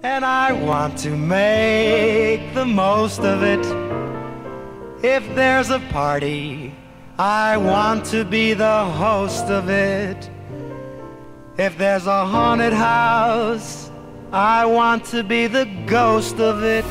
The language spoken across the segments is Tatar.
And I want to make the most of it. If there's a party, I want to be the host of it. If there's a haunted house, I want to be the ghost of it.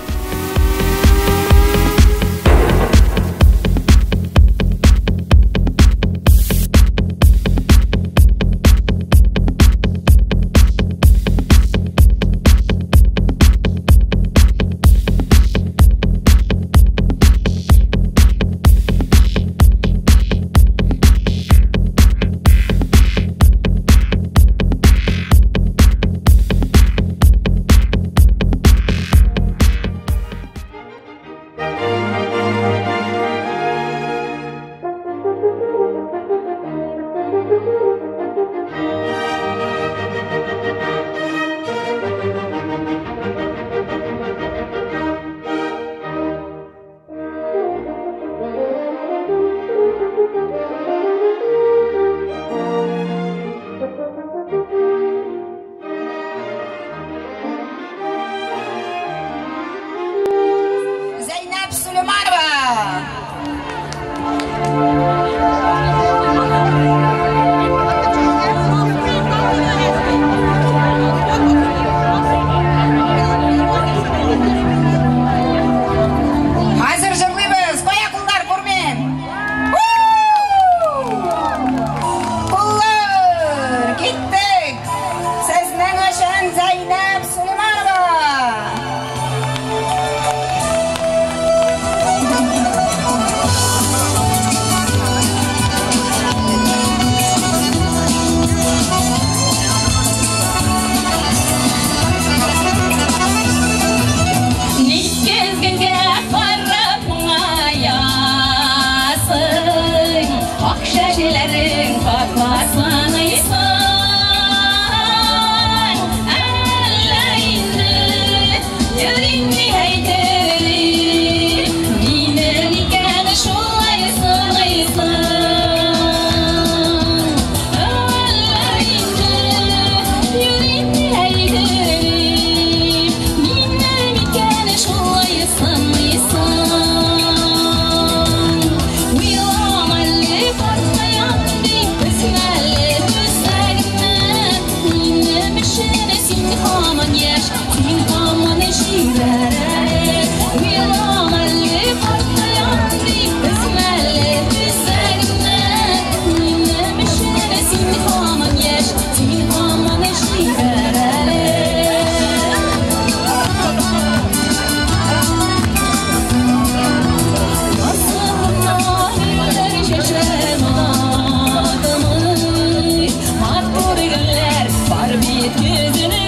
Gözünü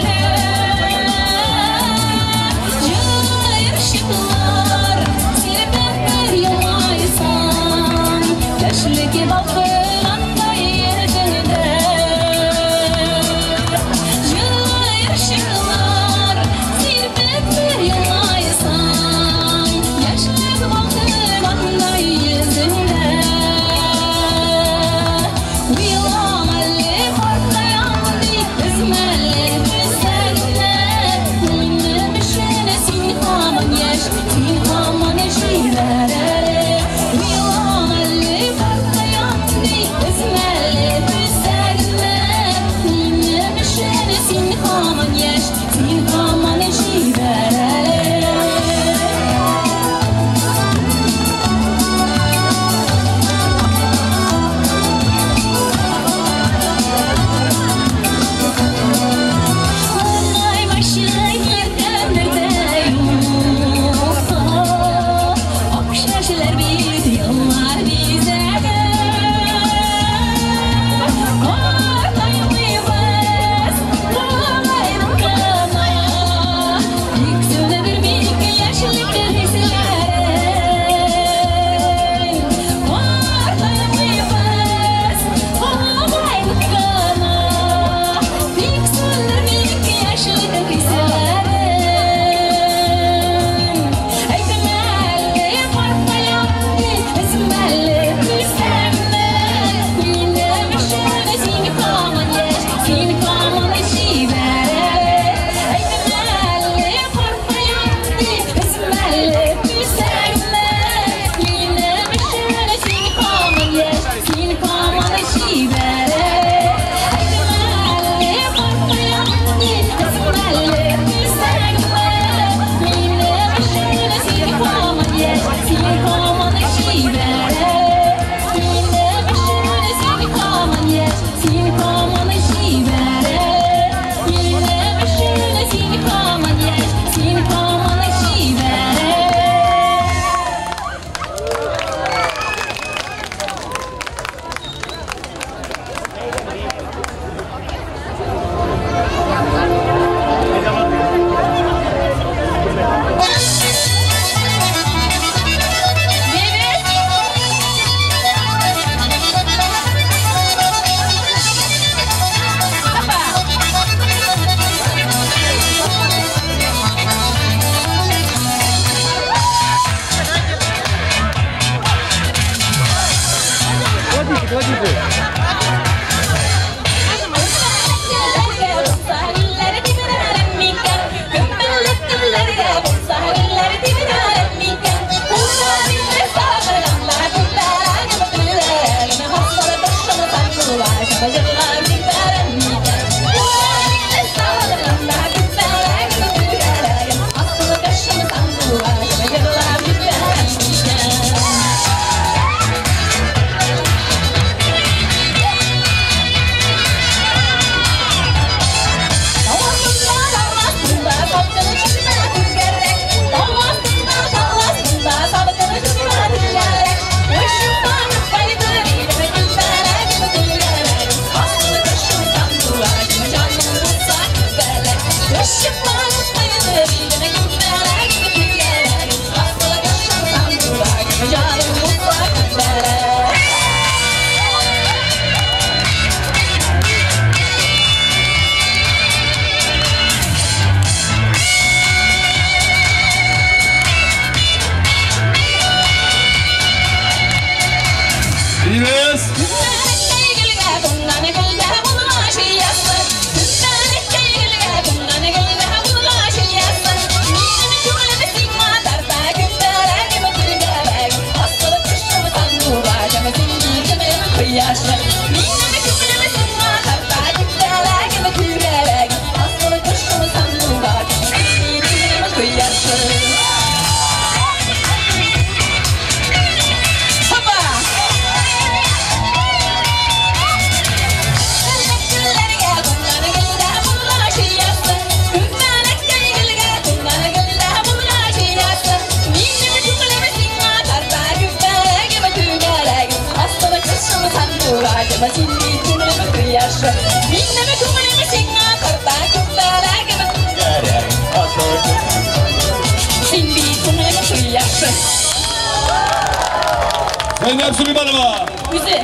Zeynep Süleymanova. Үзе.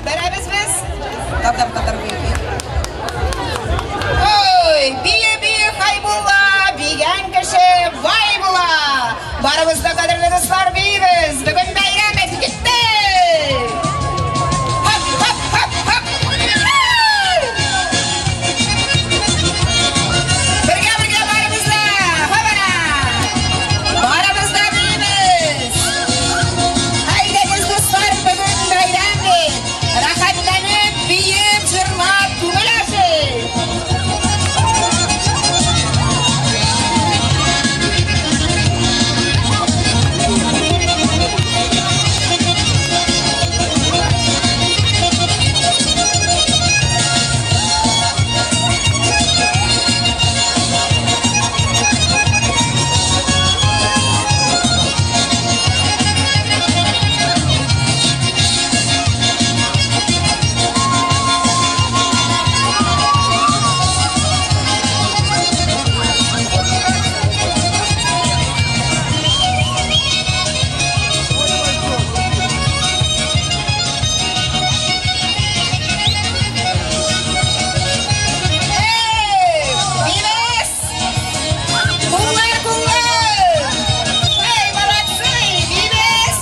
Берәбез без. Татар татар бию. Ой, бию бию Хайбулла, бигән кеше бай була. Барыбыз да кадерле дуслар биибез. Бүген бәйрәм китте. Хоп хоп хоп хоп. Бергә бергә барыбыз да. Хопана. Барыбыз да биибез. Әйдәгез дуслар, бүген бәйрәм бит. Рәхәтләнеп, биеп, җырлап, күңел ачыйк. Эй, биибез! Куллар, куллар! Эй, молодцы, биибез!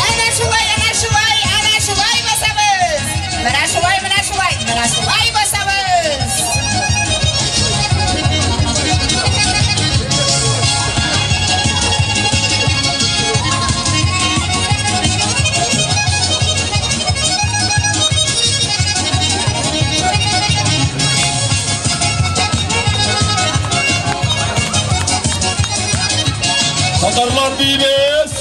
Әнә шулай, әнә шулай, әнә шулай басабыз! Менә шулай, менә шулай, менә шулай басабыз! Татарлар биибез.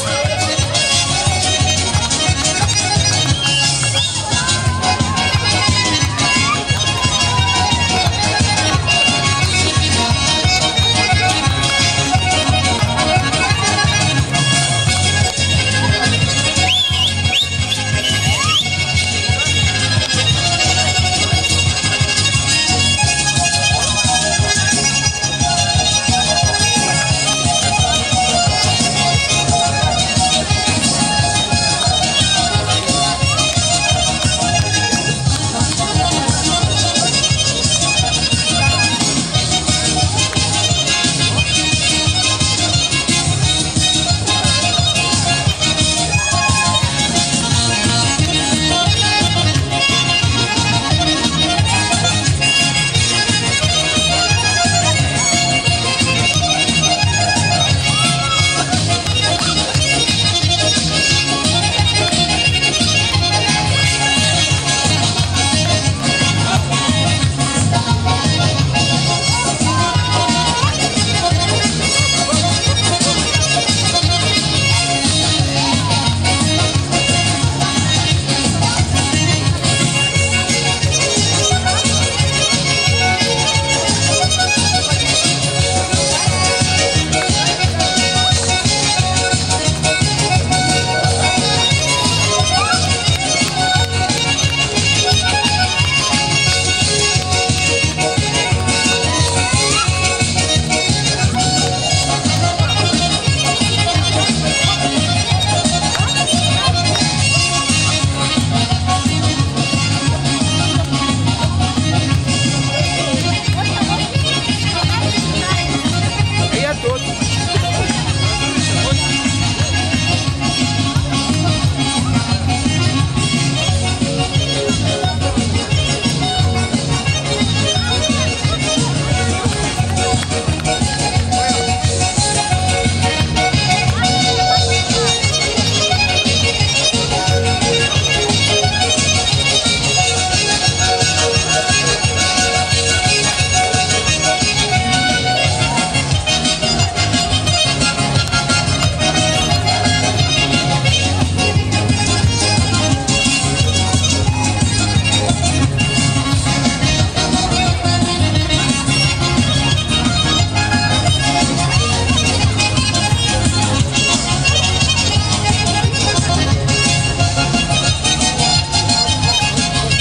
Эй,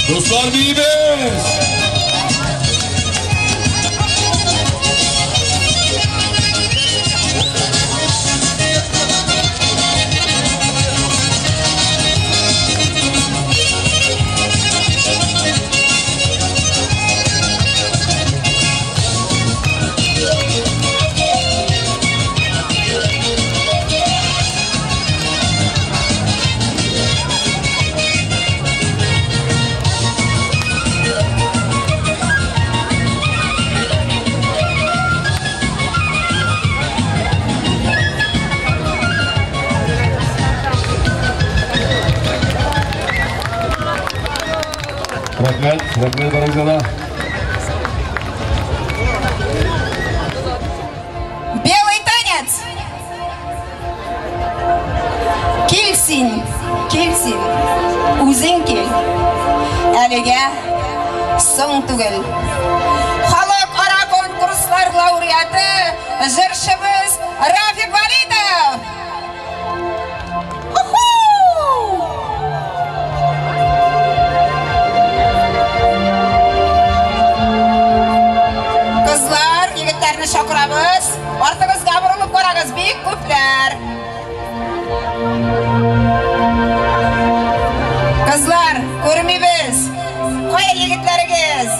Дуслар, биибез! Рәхмәт, рәхмәт барыгызга да. Белый танец! Кил син, кил син, үзең кил. Әлегә соң түгел. Халыкара конкурслар лауреаты, җырчыбыз Рафик Валитов! Ху-ху! Кызлар, егетләрне чакырабыз. Артыгызга борылып карагыз, бик күпләр. Кызлар, күрмибез. Кая егетләрегез?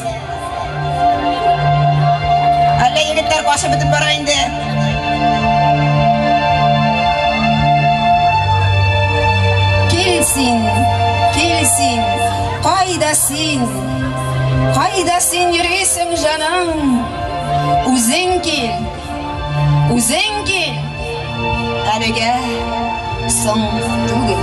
Әллә егетләр качып бетеп бара инде. Кил син, кил син, кайда син? Кайда син йөрисең, җаным? Үзең кил, үзең кил. Әлегә соң түгел.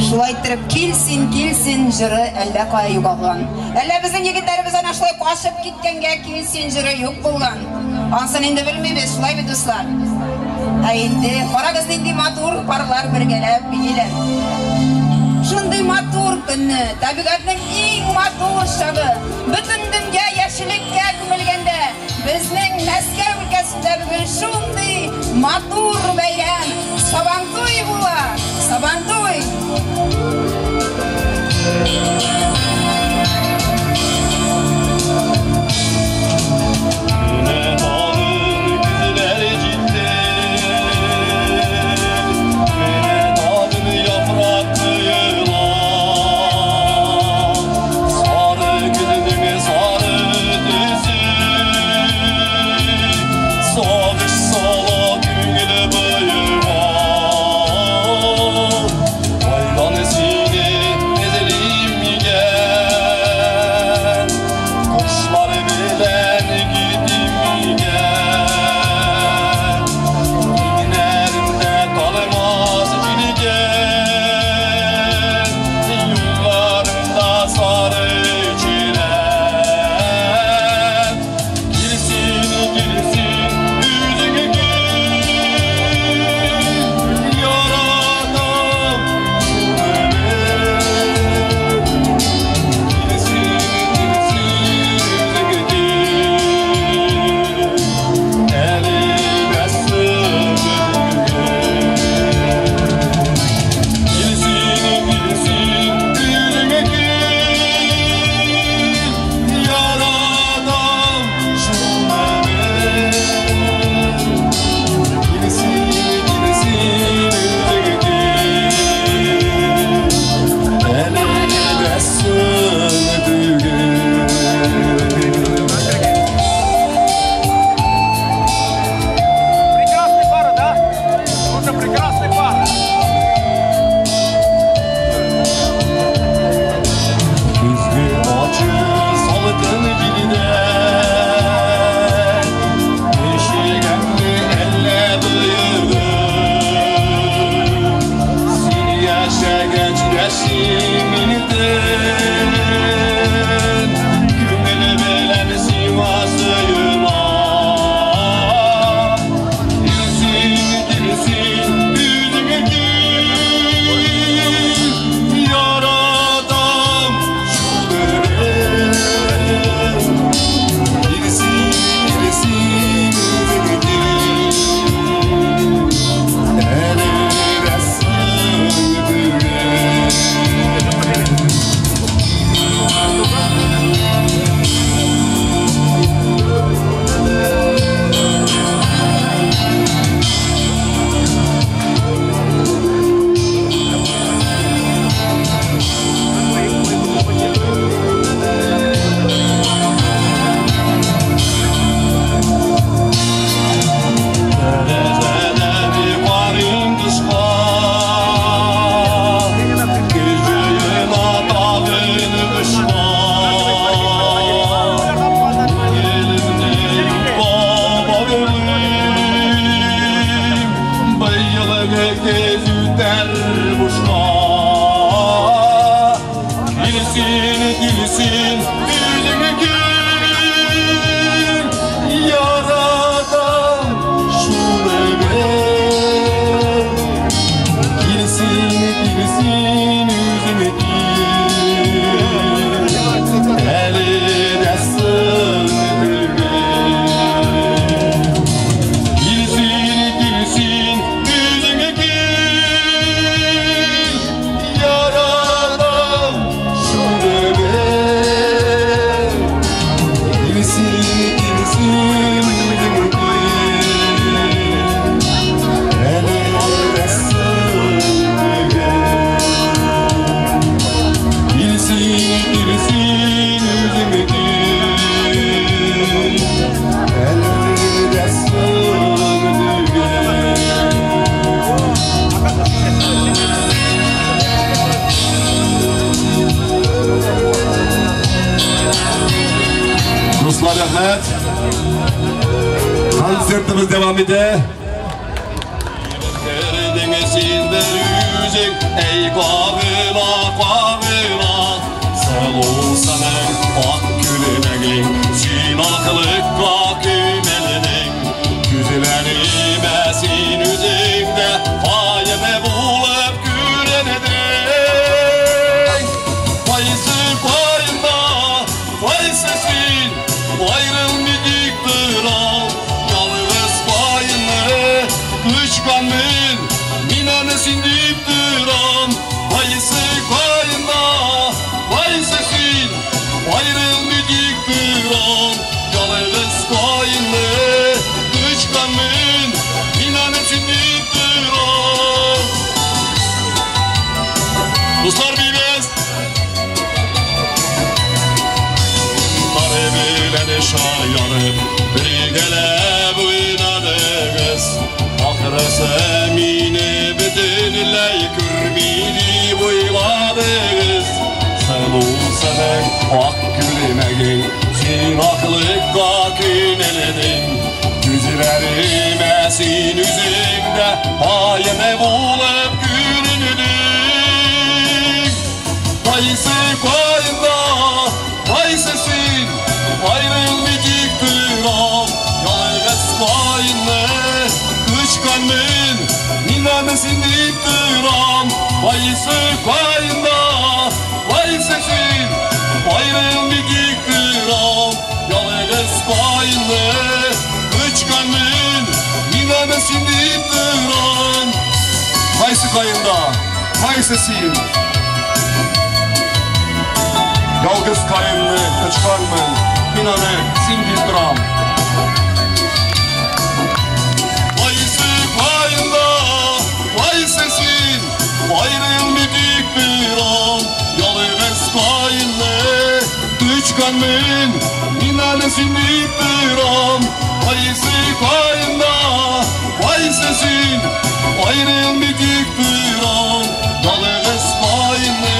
Шулай иттереп, кил син, кил син җыры әллә кая югалган. Әллә безнең егетләребез әнә шулай качып киткәнгә кил син җыры юк булган. Ансын инде белмибез, шулай бит, дуслар? Ә инде карагыз, нинди матур парлар бергәләп бииләр. Шундый матур көнне, табигатьнең иң матур чагы, бөтен дөнья яшеллеккә күмелгәндә, безнең Мәскәү өлкәсендә бүген шундый матур бәйрәм, Сабантуй була! Сабантуй! Менә аның күзләре җитте, менә аның яфрак коела. Сары көзнең сары төсе, сагыш сала күңел буема. Кайдан сине эзлим микән? Дуслар, рәхмәт. Концертыбыз дәвам итә. Син бер үзең, әй кагыла, кагыла. Сылу сының ак күлмәгең, син аклыкка күмелдең. Күзләремә син үзең дә каен булып күрендең. Кайсы каенда, кайсы син, аерылмый тик торам. Ялгыз каенны кочканмын, мин аны син дип торам. Кайсы каенда, кайсы син, аерылмый тик торам. Ялгыз каенны кочканмын, мин аны син дип торам. Дуслар, биибез! Тары белән шаярып, бергәләп уйнадыгыз. Ахрысы мине бөтенләй күрми дип уйладыгыз. Сылу сының ак күлмәгең, син аклыкка күмелдең. Күзләремә син үзең дә каен булып күрендең. Кайсы каенда, кайсы син, аерылмый тик торам. Ялгыз каенны кочканмын, мин аны син дип торам. Кайсы каенда, кайсы син, аерылмый тик торам. Ялгыз каенны кочканмын, мин аны син дип торам. Кайсы каенда, кайсы син? Ялгыз каенны кочканмын, мин аны син дип торам. Кайсы каенда, кайсы син, аерылмый тик торам. Ялгыз каенны кочканмын, мин аны син дип торам. Кайсы каенда, кайсы син, аерылмый тик торам. Ялгыз каенны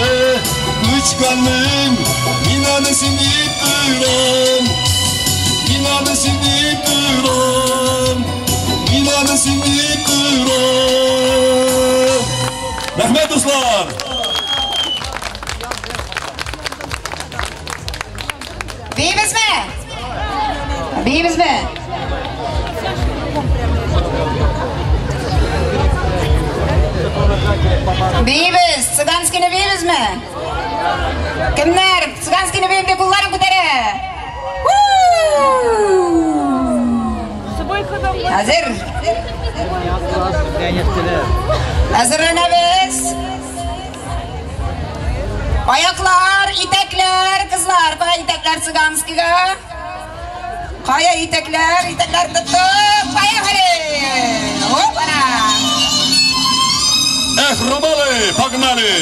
кочканмын, мин аны син дип торам. Мин аны син дип торам. Мин аны син дип торам. Рәхмәт, дуслар! Биибезме? Биибезме? Биибез! Цыганскийны биибезме? Кемнәр? Цыганскийны биим дип кулларын күтәрә. Әзер? Әзерләнәбез. Аяклар, итәкләр, кызлар, кая итәкләр цыганскийга? Кая итәкләр, итәкләр тоттык, поехали! Опана! Эх, Ромалы, погнали!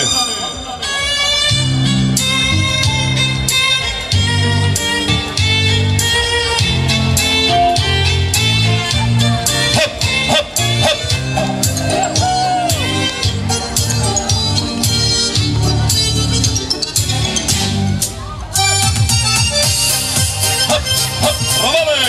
Хоп, хоп, хоп! Хоп, хоп, Ромалы!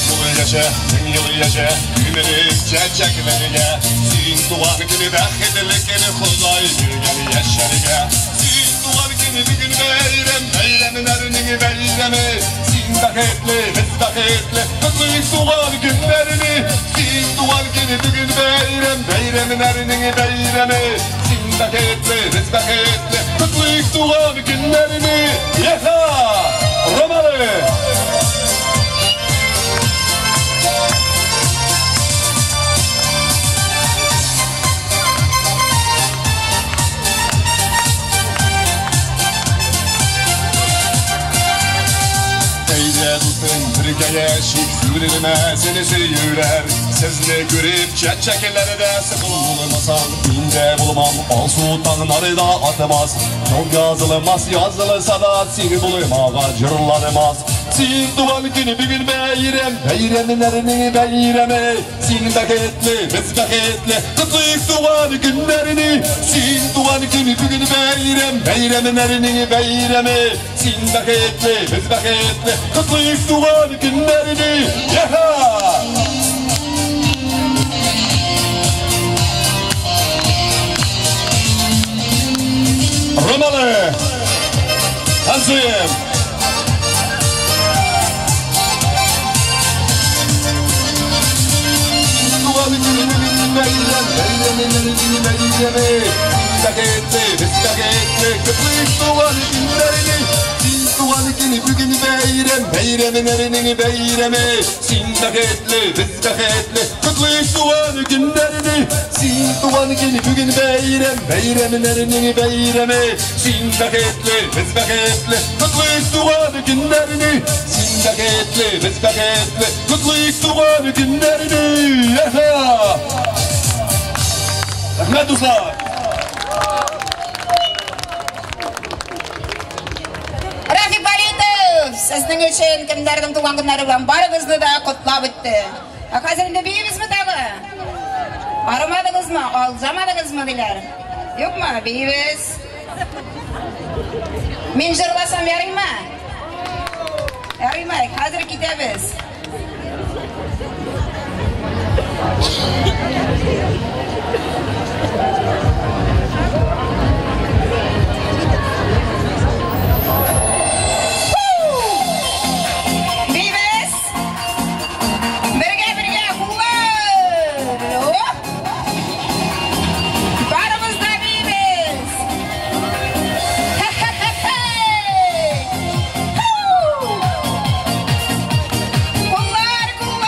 Yılı yaşa, ming yılı yaşa, күмелеп чәчәкләргә. Син туган көне бәхетле көне Ходай биргән яшәргә. Син туган көне бүген бәйрәм, бәйрәмнәрнең бәйрәме. Син бәхетле, без бәхетле, котлыйк туган көннәрне. Син туган көне бүген бәйрәм, бәйрәмнәрнең бәйрәме. Син бәхетле, без бәхетле, котлыйк туган көннәрне. Еха! Ромалы! Әйдә, дустым, бергә яшик, сүрелмә сине сөюләр. Сезне күреп чәчәкләрдә сыгылмасам, мин дә булмам. Алсу таңнары да атмас. Çok yazılmaz, yazılsa da seni bulmağa cırlanmaz. Син туган көне бүген бәйрәм, бәйрәмнәрнең бәйрәме. Син бәхетле, без бәхетле, котлыйк туган көннәрне. Син туган көне бүген бәйрәм, бәйрәмнәрнең бәйрәме. Син бәхетле, без бәхетле, котлыйк туган көннәрне. Яха! Романы! Танцуем! Рәхмәт, дуслар! Рафик Валитов, сезнең өчен кемнәрнең туган көннәре белән барыгызны да котлап үтте. Ә хәзер инде биибезме тагы? Арымадыгызмы, алҗамадыгызмы диләр? Юкмы? Биибез. Мин җырласам ярыймы? Ярыймы? Хәзер китәбез. Биибез! Бергә-бергә куллар! Барыбыз да биибез! Куллар, куллар! Куллар, куллар!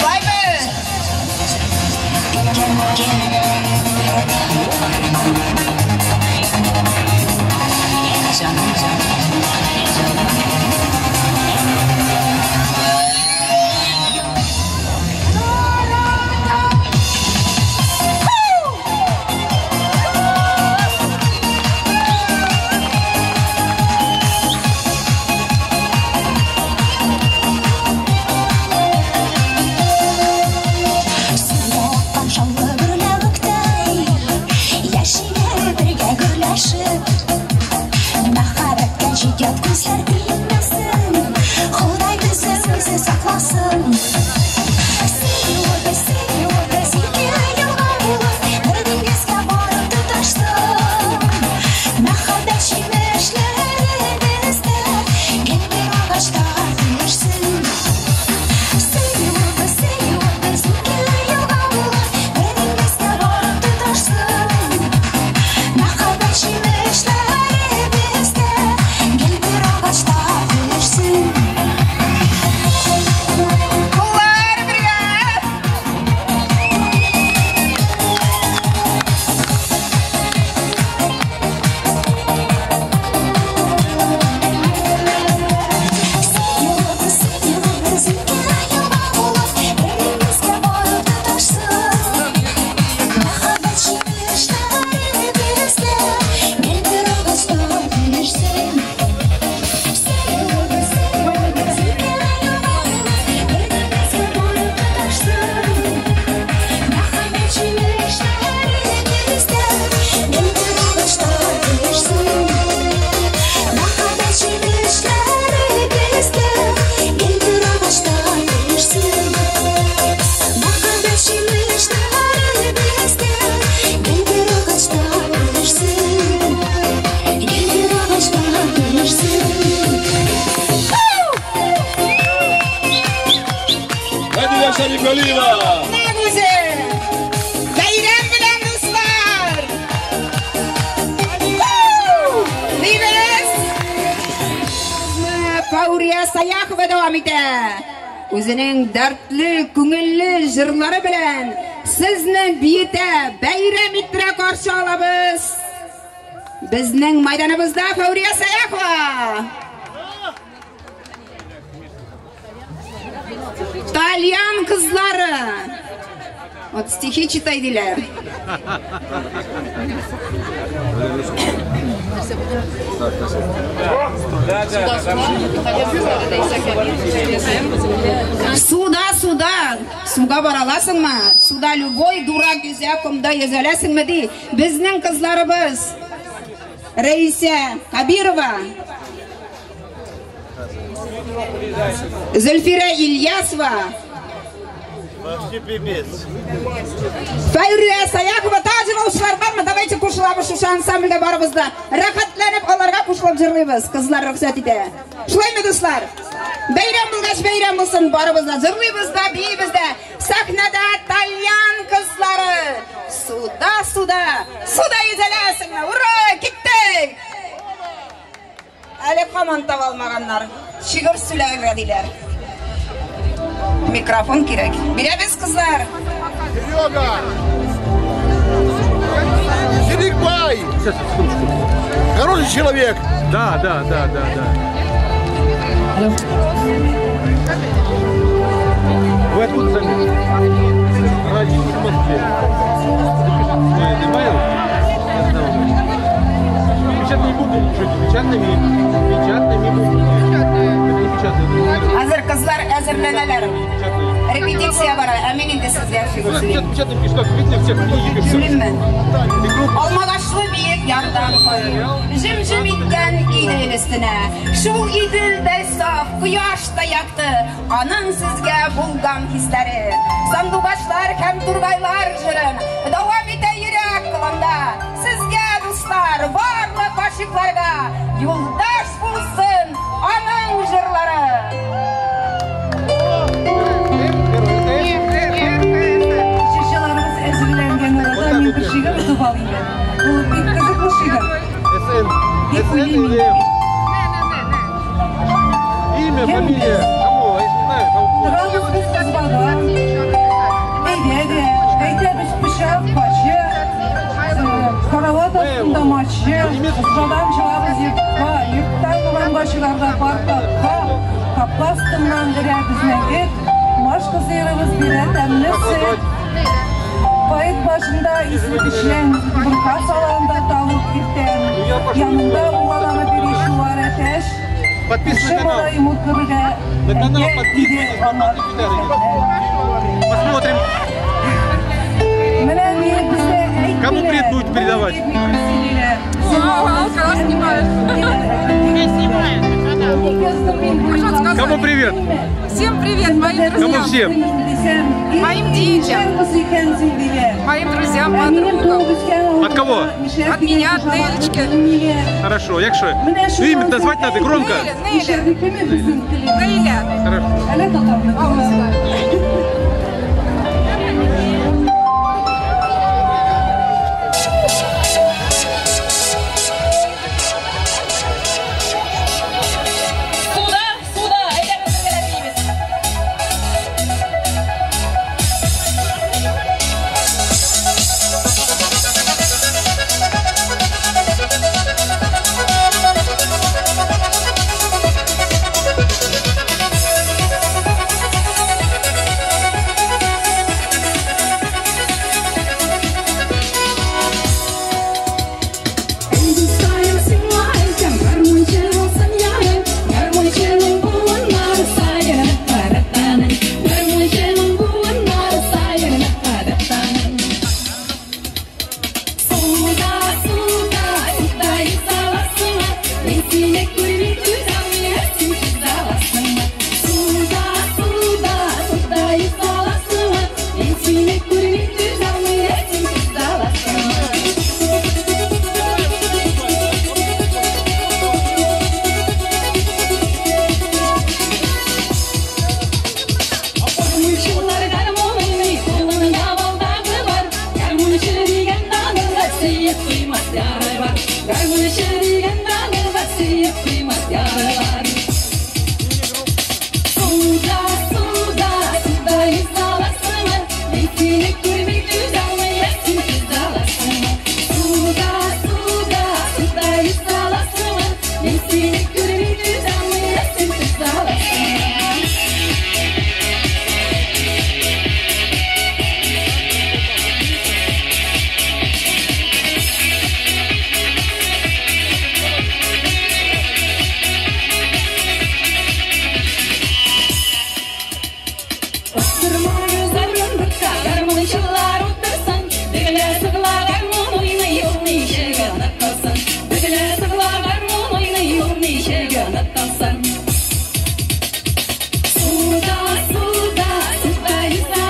Шулаймы? Gel bir ağaçta gülürsün. Шәрифгалиева. Нәкъ үзе! Бәйрәм белән, дуслар! Дибез! Фаурия Саяхова дәвам итә. Үзенең дәртле, күңелле җырлары белән сезне биетә, бәйрәм иттерә каршы алабыз. Безнең майданыбызда Фаурия Саяхова. Тальян кызлары. Вот стихи читай диләр. Суда, суда. Суга бара аласыңмы? Суда любой дурак йөзә, комда йөзә аласыңмы ди. Безнең кызларыбыз Рәисә Кабирова, Зөлфирә Ильясова, Фәйрия Саяхова, тагы җырлаучылар бармы? Давайте кушылабыз шушы ансамбльдә барыбыз да. Рәхәтләнеп аларга кушылып җырлыйбыз. Кызлар рөхсәт итә. Шулаймы, дуслар? Бәйрәм булгач, бәйрәм булсын, барыбыз да җырлыйбыз да, биибез дә. Сәхнәдә тальян кызлары. Суда, суда, суда йөзәләсеңме? Ура, киттек! Әле һаман таба алмаганнар. Шигырь сөйләргә диләр. Микрофон кирәк. Бирәбез, кызлар. Серега! Серегбай! Сейчас, секундочку. Хороший человек. Да, да, да, да, да. Вы откуда сами? Родились в Москве. Запишите свой e-mail. Печатные буквы пишите, печатными буквами. Это не печатные. Хәзер кызлар әзерләнәләр. Репетиция бара. Ә мин инде сезгә шигырь сөйлим. Печатные пишут, так, видите, все книги пишут. Сөйлимме? Алмагачлы биек ярдан кой. Җем-җем иткән Идел өстенә. Шул Иделдә саф, кояш та якты. Аның сезгә булган хисләре. Сандугачлар һәм тургайлар җырын дәвам итә йөрәк кылында. Сезгә, дуслар, барлык гашыйкларга юлдаш булсын аның җырлары. Җырчыларыбыз әзерләнгән арада мин бер шигырь отып алыйм әле. Ул бик кызыклы шигырь. Дип уйлыйм инде. Имя, фамилия, кому? Я не знаю, кому. Торабыз без избада. Әйдә дә, әйтәбез пычак, пачы. Карават астында мачы. Жадан чыгабыз йортка, йорттан урамга чыгарга паркка. Капка астыннан өрә безнең эт. Машка сыерыбыз бирә тәмле сөт. Поэт башында исле печән, бұрқа саланда тавык иртән. Янында уаланып йөри чуар әтәч. Подписывайтесь Кеше на канал. малае мутлырга, На канал әйдә подписывайтесь, иде аңа. Посмотрим. Менә ни безгә әйттеләр. Кому привет будете передавать? Кому привет? Всем привет, моим друзьям. Кому всем? Моим детям. Моим друзьям, подругам. От кого? От меня, от Нелечки. Хорошо, Якшо. Ну, имя назвать надо громко. Неля, Неля. Неля. Хорошо. Суда, суда, әйдәгез бергәләп биибез. Thank Бастырмагыз урындыкка, гармунчылар утырсын. Бөгелә сыгыла гармун уйный, ул ничек онытылсын. Бөгелә сыгыла гармун уйный, ул ничек онытылсын. Суда, суда, суда йөзә.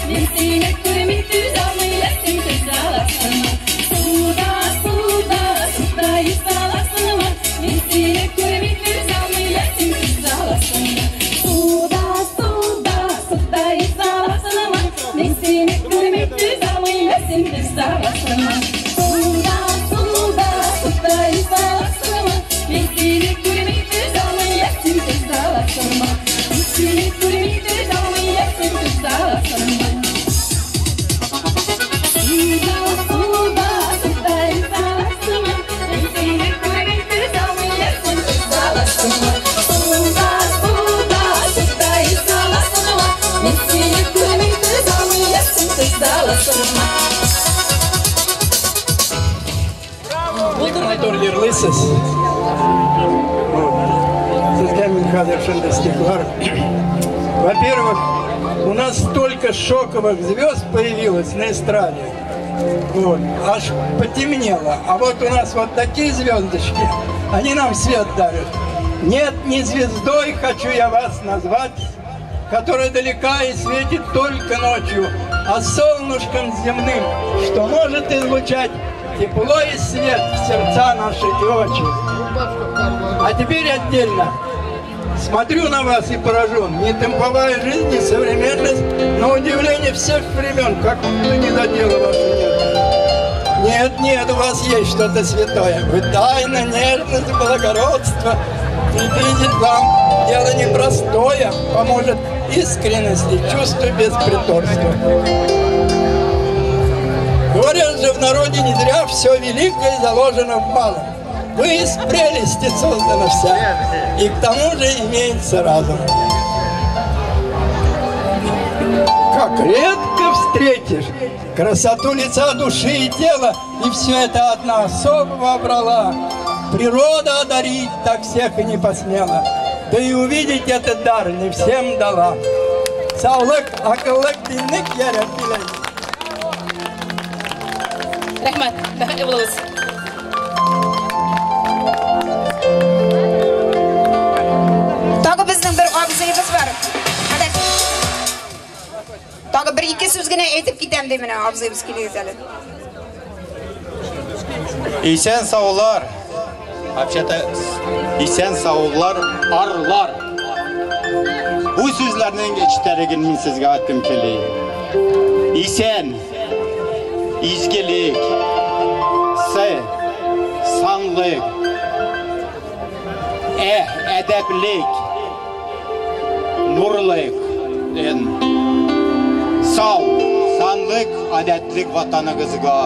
Мин сине күрми түзә алмыйм, син түзә аласыңмы? Суда, суда, суда йөзә аласыңмы? Мин сине күрми түзә алмыйм, син түзә аласыңмы? Суда, суда, суда йөзә аласыңмы? Мин сине күрми түзә алмыйм, син түзә аласыңмы? Суда, суда, суда йөзә аласыңмы? Мин сине күрми түзә алмыйм, син түзә аласыңмы? Мин сине күрми түзә алмыйм, син түзә аласыңмы? Суда, суда, суда йөзә аласыңмы? Мин сине күрми түзә алмыйм, син түзә аласыңмы? Суда, суда, суда йөзә аласыңмы? Мин сине күрми түзә алмыйм, син түзә аласыңмы? Матур йырлыйсыз. Сезгә мин хәзер шундый стихлар. Во-первых, у нас столько шоковых звезд появилось на эстраде. Вот, аж потемнело. А вот у нас вот такие звездочки, они нам свет дарят. Нет, не звездой хочу я вас назвать, которая далека и светит только ночью, а солнышком земным, что может излучать тепло и свет в сердца наши и очи. А теперь отдельно. Смотрю на вас и поражен. Не темповая жизнь, не современность, но удивление всех времен, как будто не задела вашу нежность. Нет, нет, у вас есть что-то святое. Вы тайна, нежность, благородство. Предвидеть вам дело непростое, поможет искренности, чувству без притворства. Говорят же в народе не зря все великое заложено в малом. Вы из прелести создана вся, и к тому же имеется разум. Как редко встретишь красоту лица, души и тела, и все это одна особа вобрала. Природа одарить так всех и не посмела, да и увидеть этот дар не всем дала. Саулык, акыллык, динлек яреп билей. Рәхмәт, бәхетле булыгыз. Тагы безнең бер абзыебыз бар. Хәдә. Тагы бер ике сүз генә әйтеп китәм ди менә абзыебыз килегез әле. Исән саулар. Вообще-то исән саулар, арлар. Бу сүзләрнең эчтәлеген мин сезгә әйткем килә. Исән, изгелек, сы, санлык, әдәплек, нурлык, эн, сау, санлык, әдәтлек ватаныгызга,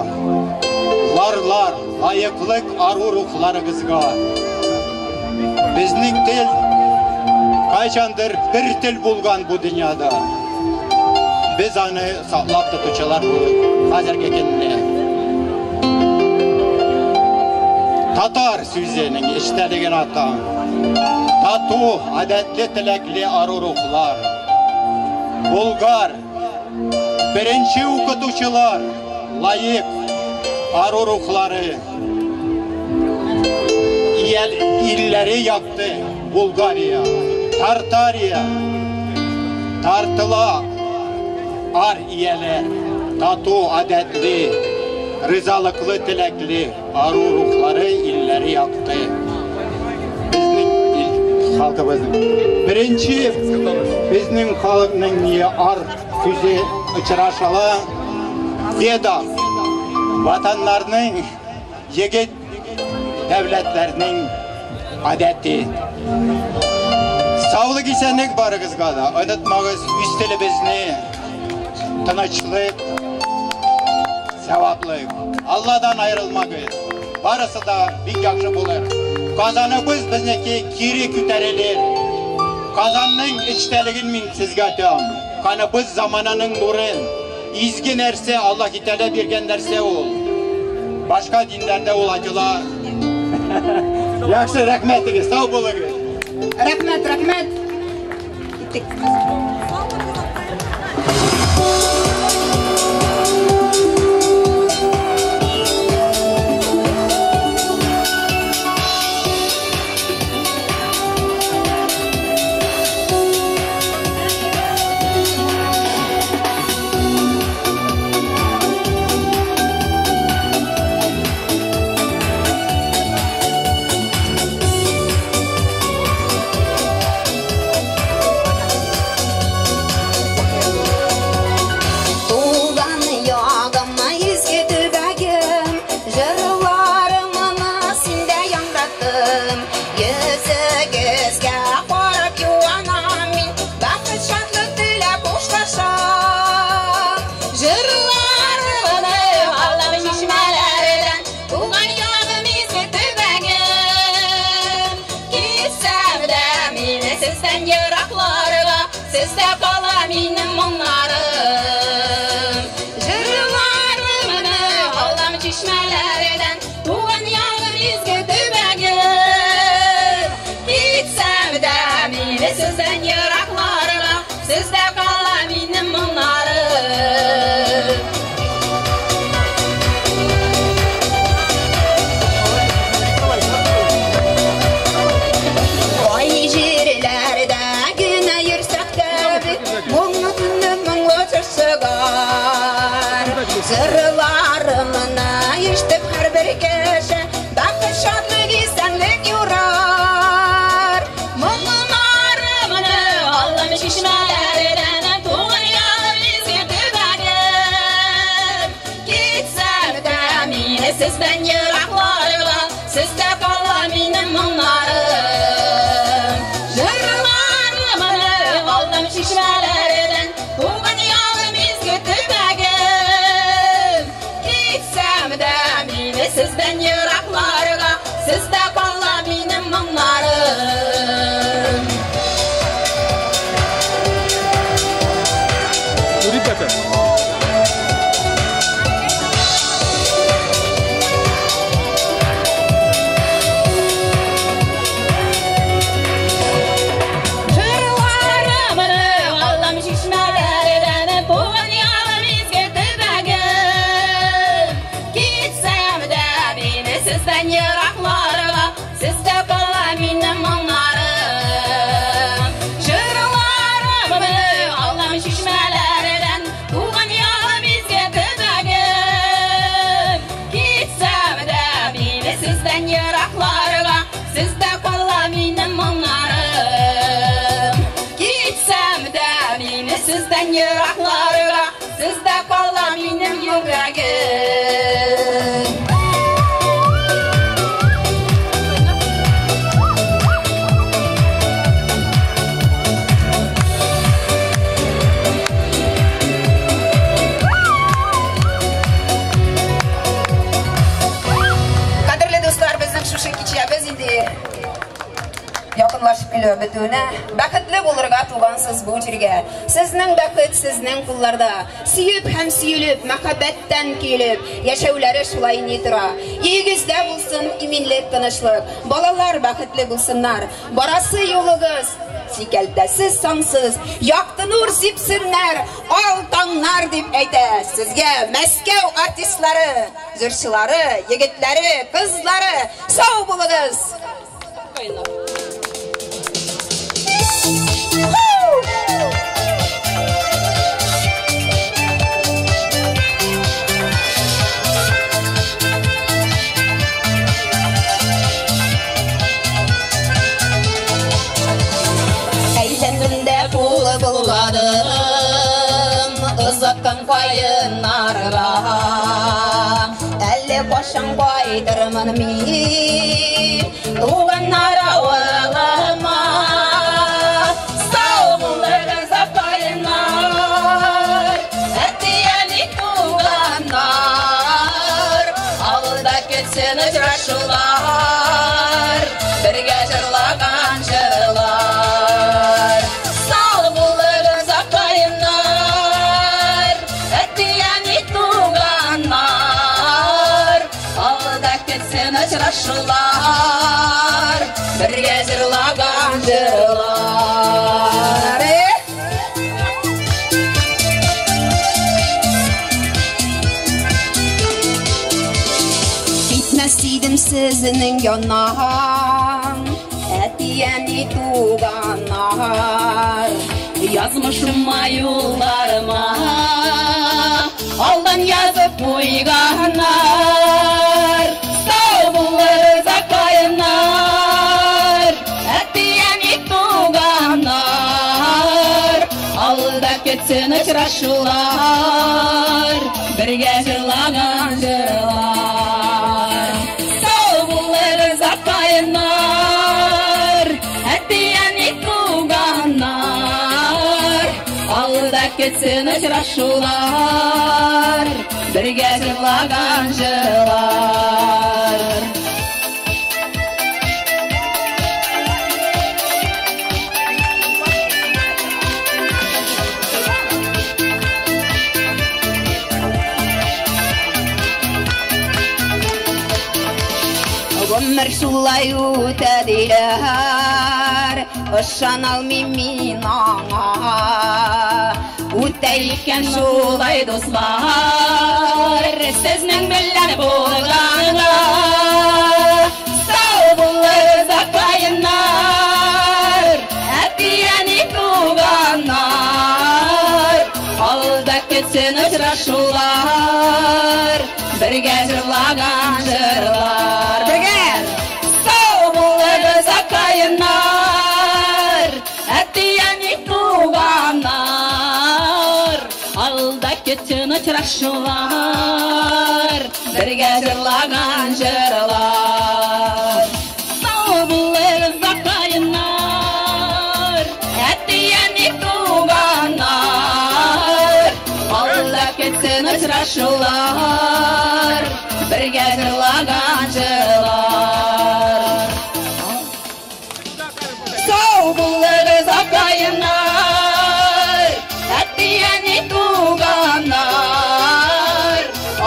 ларлар, лаеклык ару рухларыгызга. Безнең тел кайчандыр бер тел булган бу дөньяда. Без аны саклап тотучылар булып, хәзерге көндә. Татар сүзенең эчтәлеген атам. Тату, әдәтле, теләкле ару рухлар. Булгар, беренче укытучылар, лаек ару рухлары. Илләре якты Булгария, Тартария, тартыла ар ияләр, тату, әдәтле, ризалыклы, теләкле ару рухлары илләре якты. Безнең ил халкыбызның беренче безнең халыкның не ар сүзе очрашала Веда ватаннарның егет дәүләтләрнең адәте. Саулык, исәнлек барыгызга да. Онытмагыз үз телебезне, тынычлык, саваплык. Алладан аерылмагыз. Барысы да бик яхшы булыр. Казаныбыз безнеке кире күтәрелер. Казанның эчтәлеген мин сезгә әйтәм. Каныбыз замананың нурын. Изге нәрсә, Аллаһ Тәгалә биргән нәрсә ул. Башка динләрдә ул айтыла. Яхшы, рәхмәтегез, сау булыгыз. Рәхмәт, рәхмәт. Киттек. Җырларымны ишетеп һәрбер кеше бәхет, шатлык, исәнлек юрар. Моңнарымны аллам чишмәләрдән, туган ягым изге төбәгем. Китсәм дә мине сездән еракларга, сездә кала минем моңнарым. Җырларымны аллам чишмәләрдән, туган ягым изге төбәгем. Китсәм дә мине сездән еракларга, сездә кала минем моңнарым. Ну, ребята, Җырларымны аллам чишмәләрдән, туган ягым изге төбәгем. Китсәм дә мине сездән еракларга, сездә кала минем моңнарым. Җырларымны аллам чишмәләрдән, туган ягым изге төбәгем. Китсәм дә мине сездән еракларга, сездә кала минем моңнарым. Китсәм дә мине сездән еракларга, сездә кала минем йөрәгем. Кадерле дуслар, безнең шушы кичәбез инде якынлашып килә бетүенә. Бәхетле булырга тугансыз бу җиргә. Сезнең бәхет сезнең кулларда. Сөеп һәм сөелеп, мәхәббәттән көелеп, яшәүләре шулай ни тора. Өегездә булсын иминлек, тынычлык. Балалар бәхетле булсыннар. Барасы юлыгыз сикәлтәсез, сансыз, якты нур сипсеннәр, ал таңнар дип әйтә. Сезгә Мәскәү артистлары, җырчылары, егетләре, кызлары, сау булыгыз. Әйләндем дә кул булгадым, озаткан каеннарга. Әллә кайчан кайтырмын мин туганнар авылыма. Сау булыгыз, апайнар, әти-әни, туганнар. Авылда кетсен очрашулар, бергә җырлаган җырлар. Сау булыгыз, апайнар, әти-әни, туганнар. Авылда кетсен очрашулар, бергә җырлаган җырлар. Эх! Китмәс идем сезнең яннан, әти-әни, туганнар. Язмышыма, юлларыма алдан язып куйганнар. Сау булыгыз, апайнар, әти-әни, туганнар. Авылда кетсен очрашулар, бергә җырлаган җырлар. Сау булыгыз, апайнар, әти-әни, туганнар. Авылда кетсен очрашулар, бергә җырлаган җырлар. Гомер шулай үтә диләр, ышана алмыйм мин аңа. Үтә икән шулай, дуслар, сезнең белән булганга. Сау булыгыз, апайнар, әти-әни, туганнар. Алда Кетсен очрашулар, бергә җырлаган җырлар. Бергә! Сау булыгыз, акаеннар, әти-әни туганнар. Алда кетсен очрашулар, бергә җырлаган җырлар. Сау булыгыз, акаеннар, әти-әни туганнар. Алда кетсен очрашулар, бергә җырлаган җырлар. Сау булыгыз, акаеннар, әти-әни туганнар.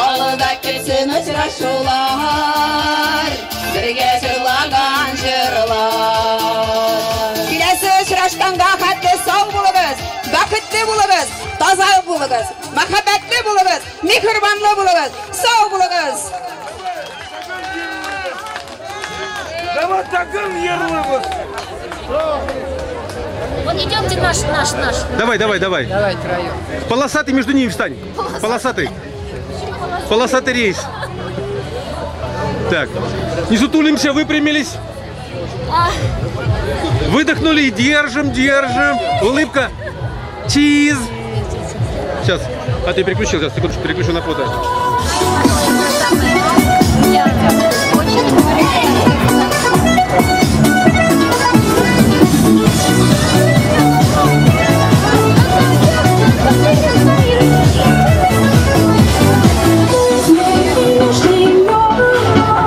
Алда кетсен очрашулар, бергә җырлаган җырлар. Киләсе очрашканга хәтле сау булыгыз, бәхетле булыгыз, таза булыгыз, мәхәббәтле булыгыз, миһербанлы булыгыз, сау булыгыз. Давай такым ярлыбыз. Вот идемте наш, наш, наш. Давай, давай, давай. Давай троем. Полосатый между ними встань. Полосатый. Полосатый рейс. Так, не сутулимся, выпрямились. Выдохнули и держим, держим. Улыбка. Чиз. Сейчас. А ты переключил, сейчас, секундочку, переключу на фото.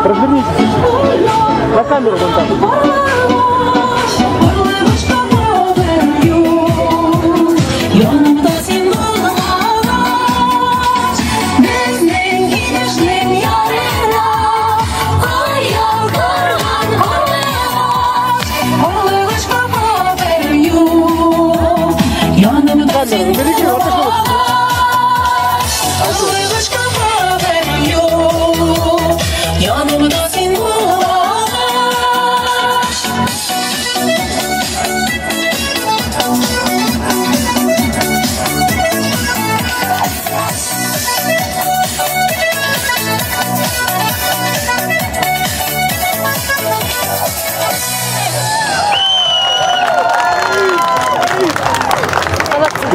Развернитесь. На камеру вон там.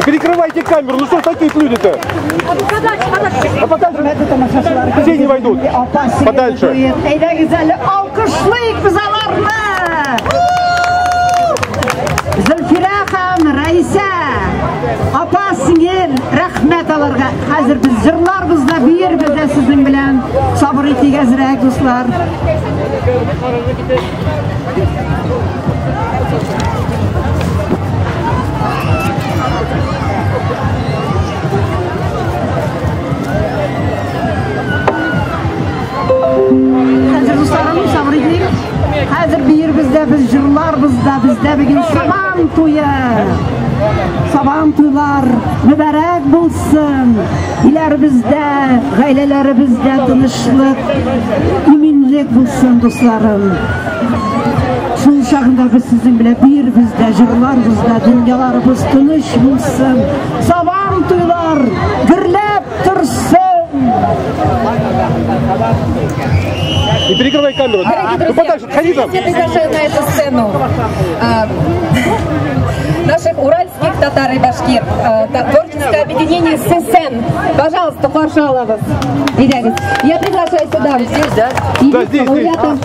Перекрывайте камеру, ну что ж такие люди-то? А подальше, все не войдут. Подальше. Зөлфирә һәм Раиса, апа сеңел, рәхмәт аларга. Хәзер без җырларбыз да, биербез дә сезнең белән. Сабыр итик әзрәк, дуслар. Хәзер дусларым, сабыр итик. Хәзер биербез дә, без җырларбыз да, бездә бүген Сабан туе. Сабан туйлар мөбарәк булсын. Илләребездә, гаиләләребездә тынычлык, иминлек булсын, дусларым. Шул чагында без сезнең белән биербез дә, җырларбыз да, дөньяларыбыз тыныч булсын. Сабан туйлар гөрләп торсын. Не перекрывай камеру. Дорогие Ну друзья, подальше, отходи там. я приглашаю на эту сцену наших уральских татар и башкир, творческое объединение ССН. Пожалуйста, Пашаловас. Я приглашаю сюда. Здесь, да? Да, здесь, здесь. Лауреата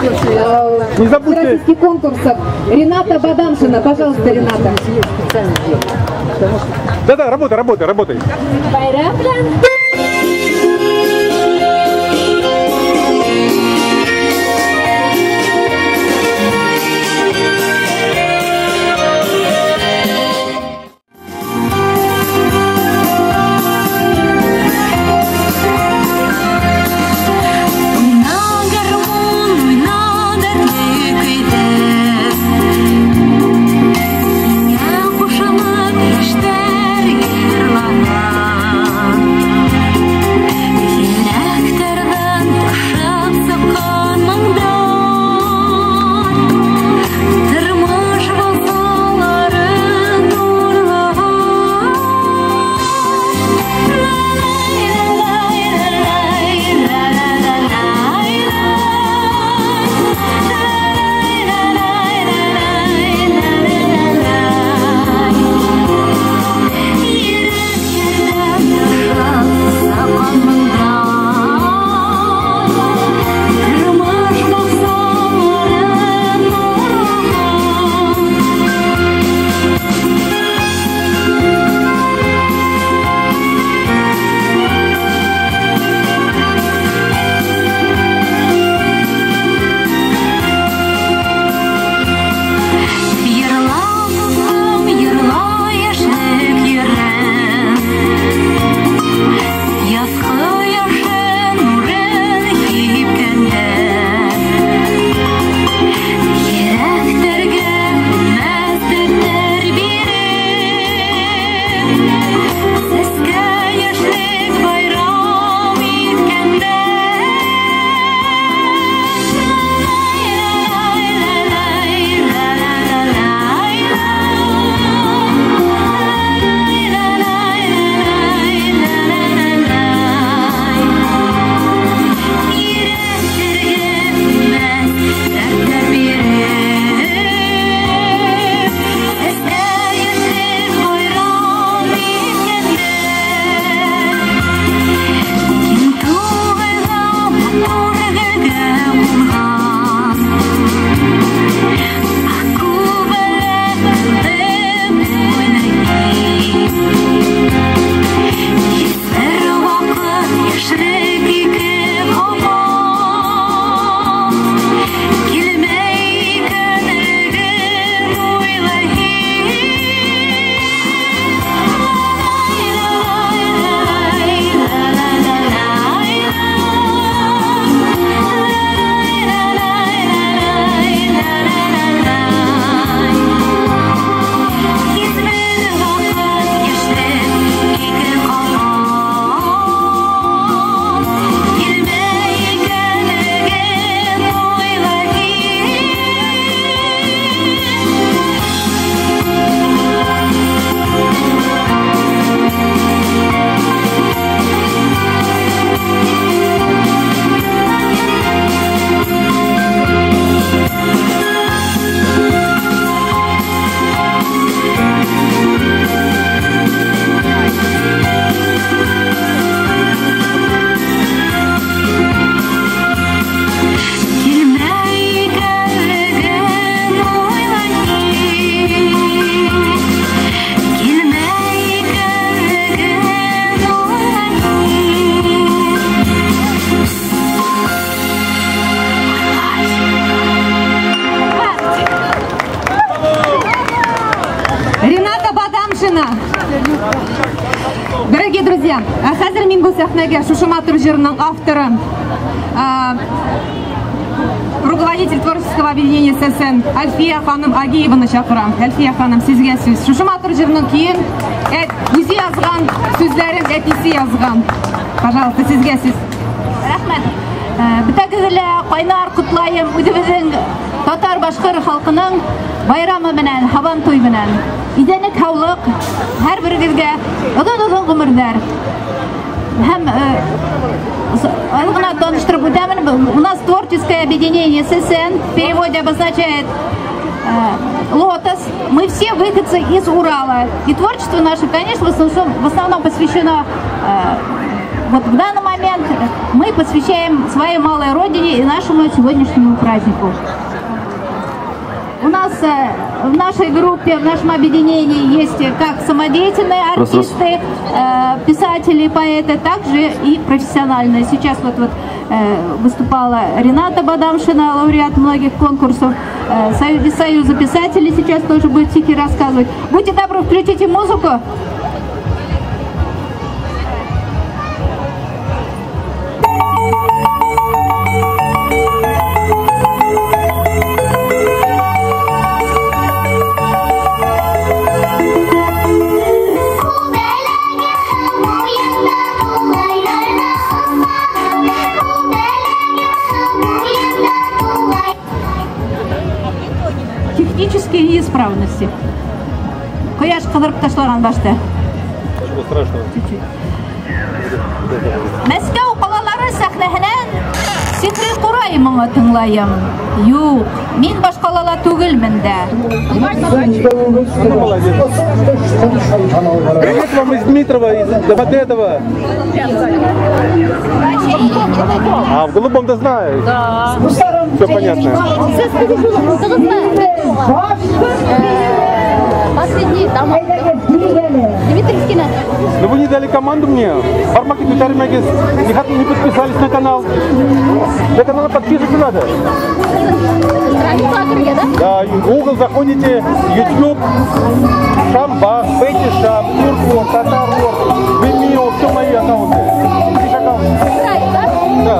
Не забудьте. российских конкурсов Рената Бадамшина. Пожалуйста, Рената. Да-да, работай, работай, работай. Кушылып яшьтәр йырлана. Дорогие друзья, ә хәзер мин бу сәхнәгә шушы матур җырның авторы, руководитель творческого объединения ССН Альфия ханым Агиеваны чакырам. Альфия ханым, сезгә сүз. Шушы матур җырның көен үзе язган, сүзләрен әтисе язган. Пожалуйста, сезгә сүз. Рәхмәт. Бөтәгезне лә кайнар котлаем үзебезнең татар башкыр халкының байрамы белән, Һабантуй белән. Изәнлек, һаулык һәрберегезгә, озын-озын гомерләр. Һәм аз гына таныштырып үтәмен. У нас творческое объединение ССН в переводе обозначает лотос. Мы все выходцы из Урала. И творчество наше, конечно, в основном посвящено вот в данный момент мы посвящаем своей малой родине и нашему сегодняшнему празднику. У нас в нашей группе, в нашем объединении есть как самодеятельные артисты, писатели, поэты, также и профессиональные. Сейчас вот выступала Рената Бадамшина, лауреат многих конкурсов, из Союза писателей сейчас тоже будет стихи рассказывать. Будьте добры, включите музыку. Технические неисправности. Кояш кыдырып ташлаган башта. Ничего страшного. Чуть-чуть. Мәскәү калалары сәхнәһеннән сихри курай моңы тыңлаем. Юк, мин башкалала түгелмен дә. Привет вам из Дмитрова, из Домодедово. А в голубом-то знаю. Да. Все понятно. Последний там. Дмитриевский. Но вы не дали команду мне. Бармаки Виталий Магис. Не подписались на канал. На канал подписываться надо. Да, Google заходите, YouTube, Шамбах, Бетти Шам, Туркор, Татарор, Vimeo, все мои аккаунты. Да.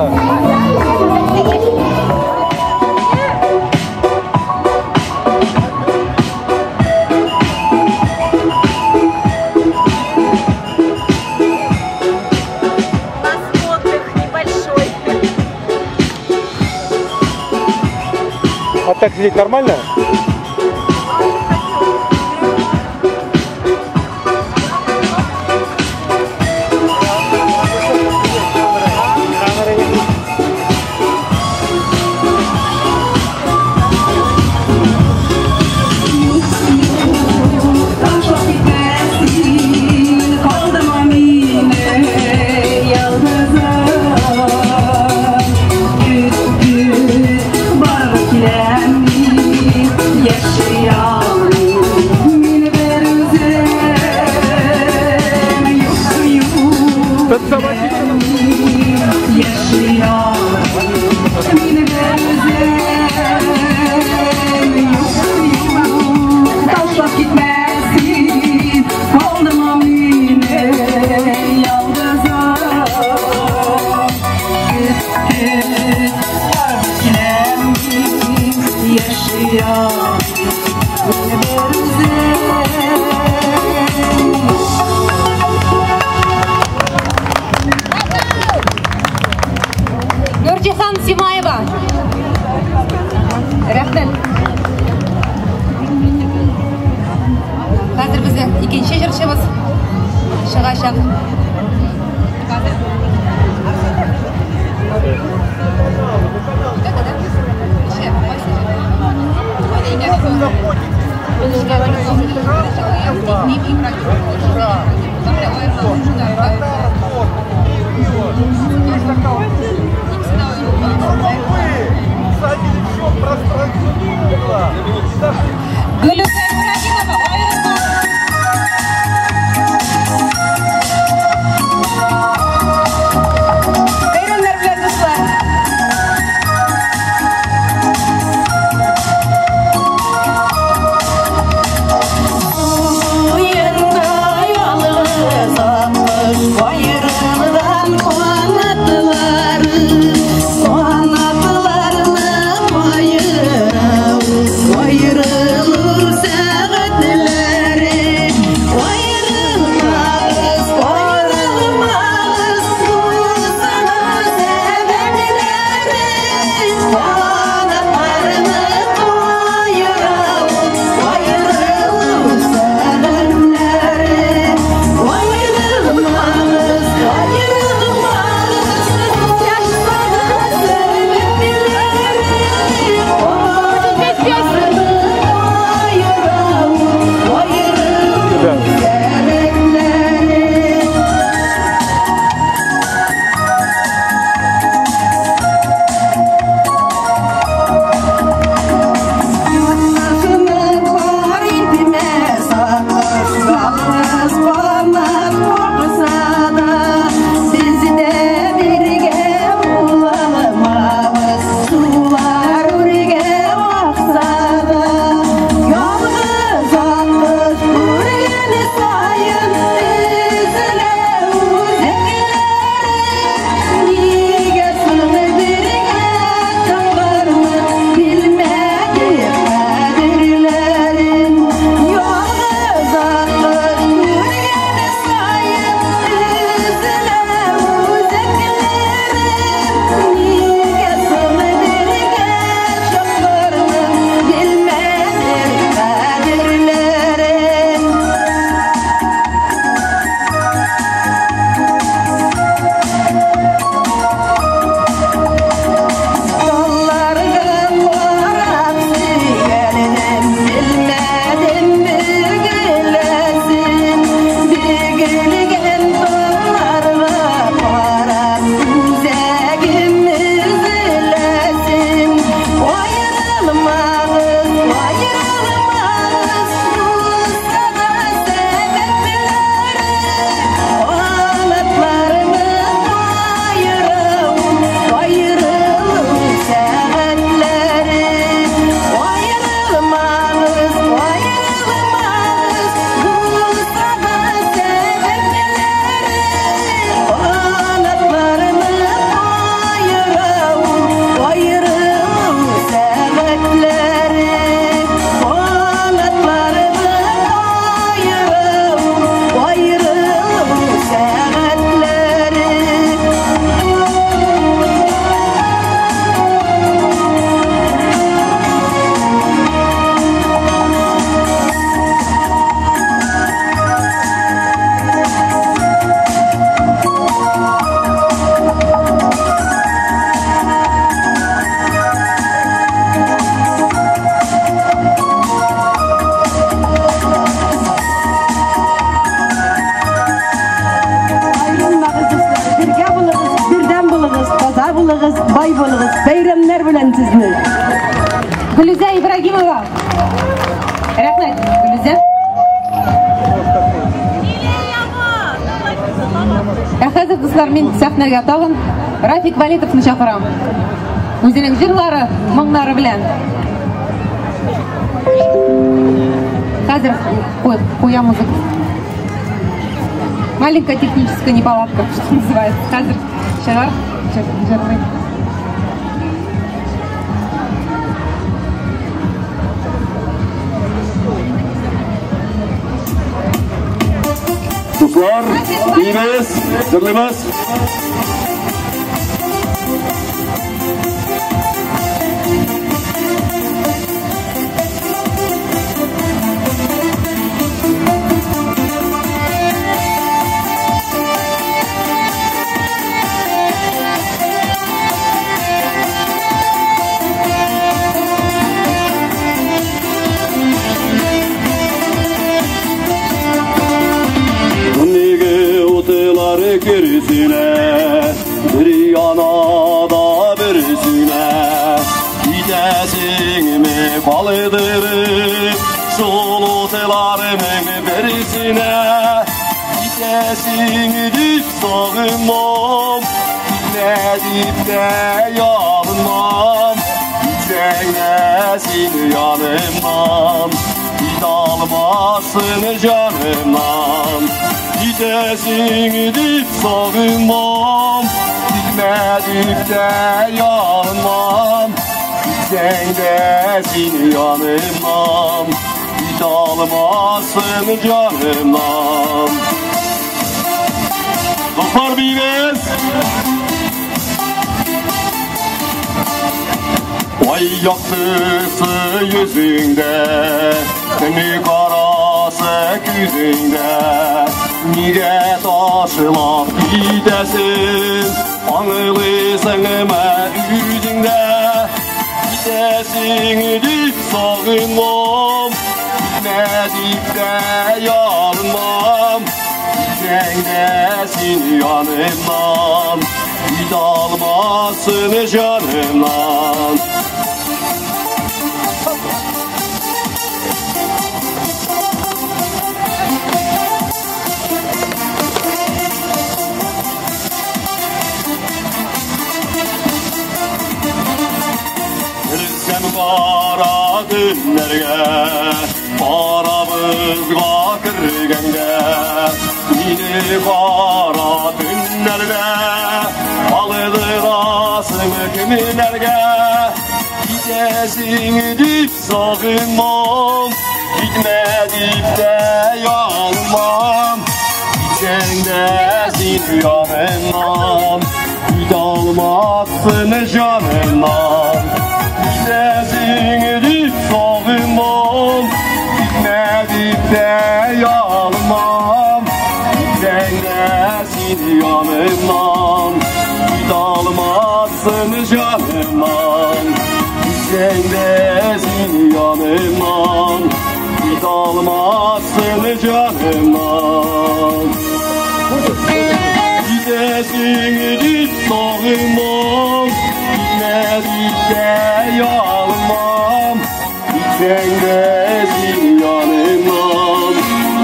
А так сидеть нормально? Нурҗиһан Симаева. Рәхмәт. Хәзер безнең икенче җырчыбыз чыгачак. Гөлүсә Ибраһимова, аерылма. Бәйрәмнәр белән, дуслар. Уенда ялгыз Бай булыгыз, бәйрәмнәр белән сезне. Гөлүзә Ибрагимова. Рәхмәт, Гөлүзә. Ә хәзер, дуслар, мин сәхнәгә тагын Рафик Валитовны чакырам. Үзенең җырлары, моңнары белән. Хәзер куя музыка. Маленькая техническая неполадка, что называется. Хәзер чыгар, җырлый. Дуслар, биибез, җырлыйбыз. Gerisine, bir yana da birisine, gidesini kaldırıp solutelarımın birisine, gidesini dip sağımam, gitmedip de yalınmam, gitsenlesin yanımdan, git almasın canımdan. Gidesin dip sağımam, gitmedip de yanmam, gitsen yanımdan, git almasın canımdan. Dostlar biyiz. Vay yaktısı yüzünde, teni karası yüzünde, niye taşılap gidesin, anılısın mı yüzünde, gidesin dip sağınmam, gitmedip de yanmam, gitsen yanımdan, git almasın canımdan. Kara günlerge, aramızga kirgenge, meni kara günlerge, aldırasın kimlerge, gidesin dip sağınmam, gitme dip de yanmam, gitsen de sin yanımdan, git almazsın canımdan. Gidesin dip sağımam, gitme dip de yanmam, gitsen de sin yanımdan, git almazsın canımdan. Gitsen de sin yanımdan, git almazsın canımdan. Gidesin dip sağımam, gitmedip de yanmam, gitsen de sin yanımdan,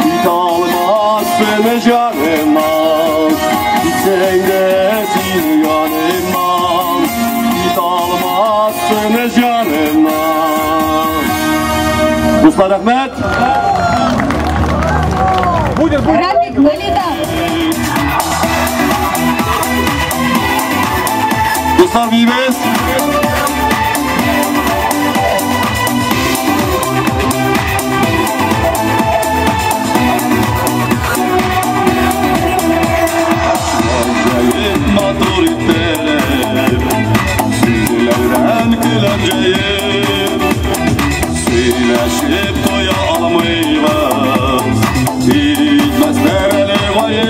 git almazsın canımdan. Gitsen de sin yanımdan, git almazsın canımdan. Dostlar, rahmet. Рафик Валитов. Dostlar biyiz. Matur ittirip, sizlerden gülemceyim, Söyleşip toya almayız, bitmezler eli vayım.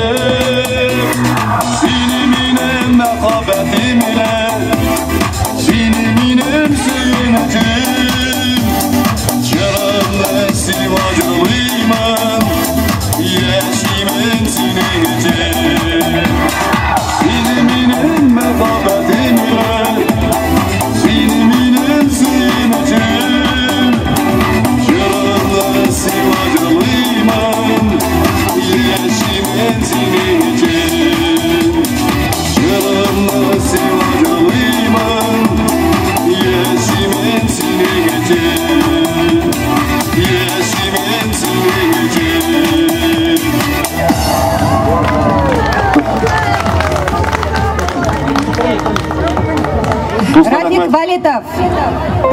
Валитов.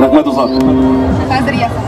Рәхмәт, дуслар. Хәзер ясап.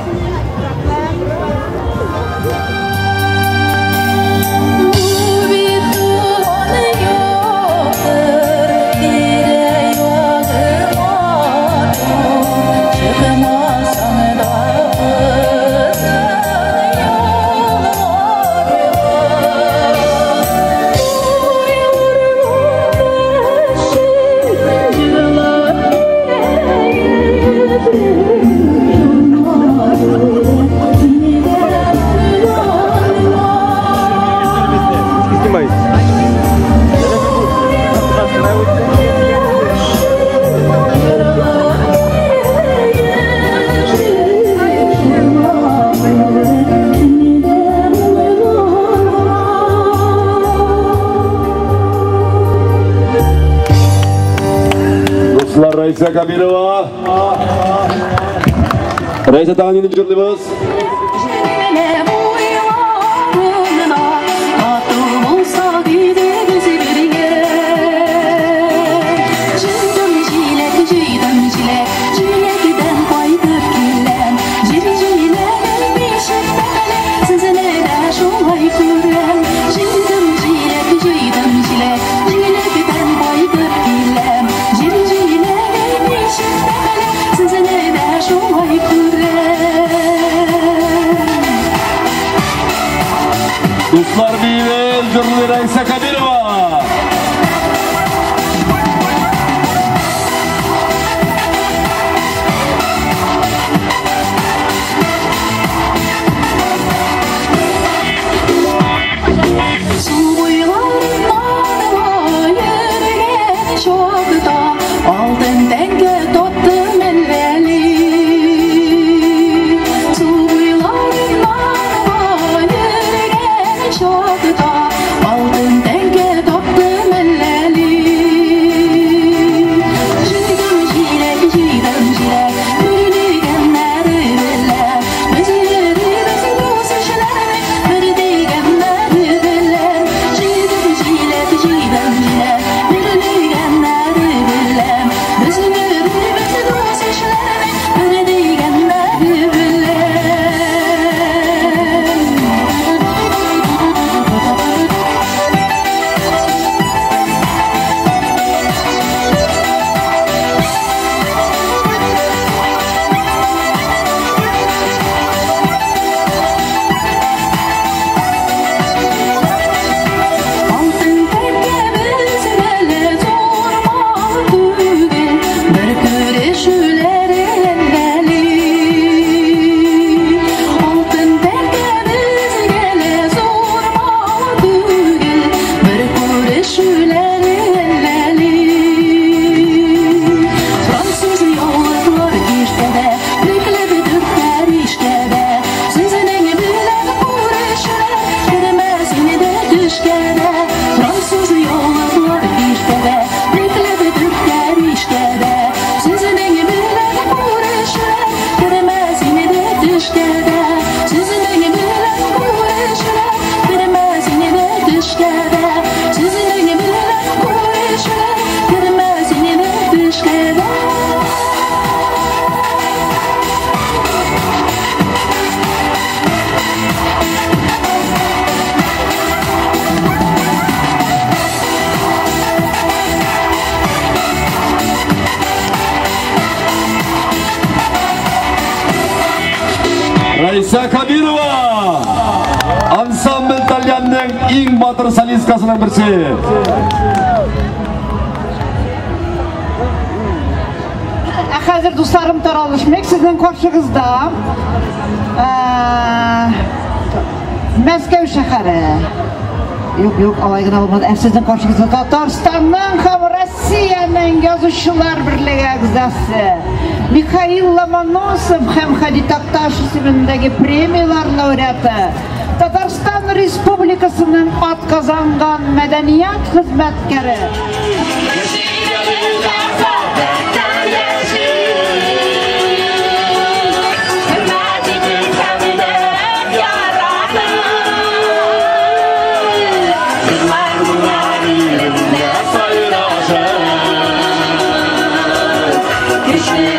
Raisa Kabirova. Raisa тагын инде җырлыйбыз. Дуслар биебез, җырлый Раиса Кабирова. Су буйларыннан йөргән чакта алтын тәңкә тоттым әлләли. Су буйларыннан йөргән чакта алтын тәңкә тоттым әлләли. Җыйдым җиләк, җыйдым җиләк, бөрлегәннәре белән. Без йөрибез дус эшләрне, бер дигәннәре белән. Җыйдым җиләк, җыйдым җиләк, бөрлегәннәре белән. Без йөрибез дус эшләрне, бер дигәннәре белән. Алтын тәңкә безгә лә зур мал түгел, бер күрешүләре әлләли. Алтын тәңкә безгә лә зур мал түгел, бер күрешүләре әлләли. Француз яулыклар иртәдә, бөкләп дүртләр ишкәдә. Сезнең белән күрешүләр кермәс инде төшкә дә. Француз яулыклар иртәдә, бөкләп дүртләр ишкәдә. Сезнең белән күрешүләр кермәс инде төшкә дә. Сезнең белән күрешүләр кермәс инде төшкә дә. Сезнең белән күрешүләр кермәс инде төшкә дә. Раиса Кабирова. Ансамбль Тальянның иң батыр солисткасының берсе. Ә хәзер, дусларым, таралышмыйк. Сезнең каршыгызда Мәскәү шәһәре. Юк, юк, алай гына булмады. Ә сезнең каршыгызда Татарстанның һәм Россиянең язучылар берлеге әгъзасы Михаил Ломоносов һәм Һади Такташ исемендәге премиялар лауреаты, Татарстан Республикасының атказанган мәдәният хезмәткәре. Kişi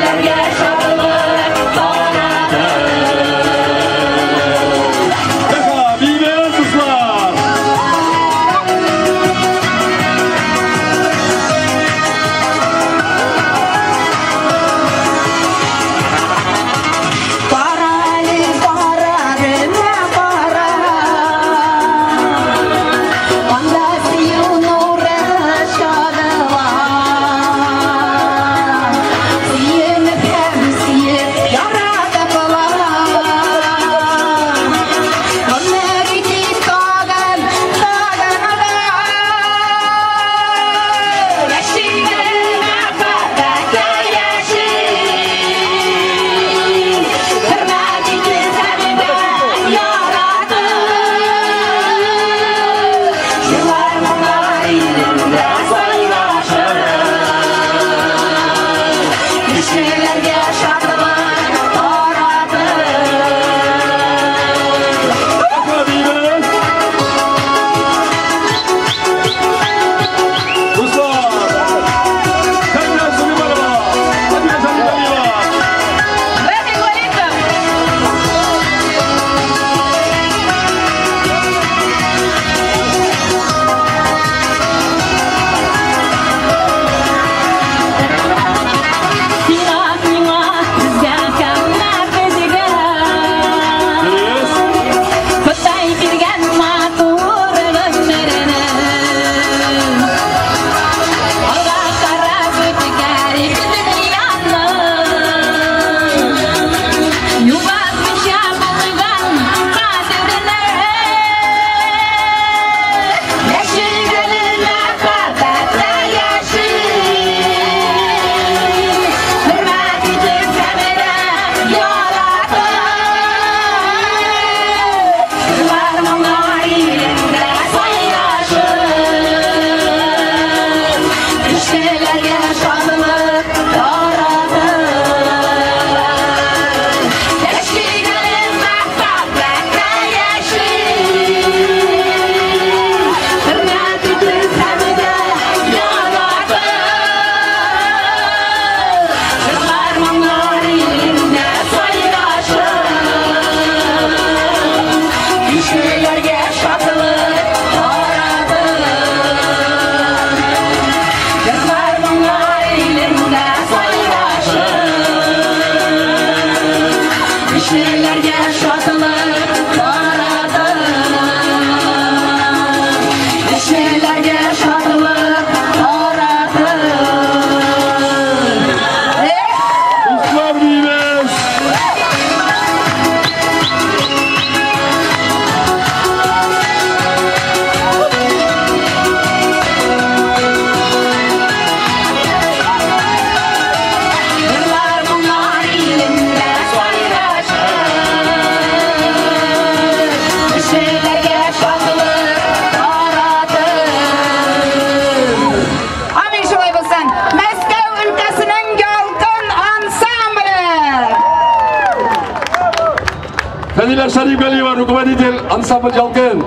Руководитель ансамбль «Ялкын».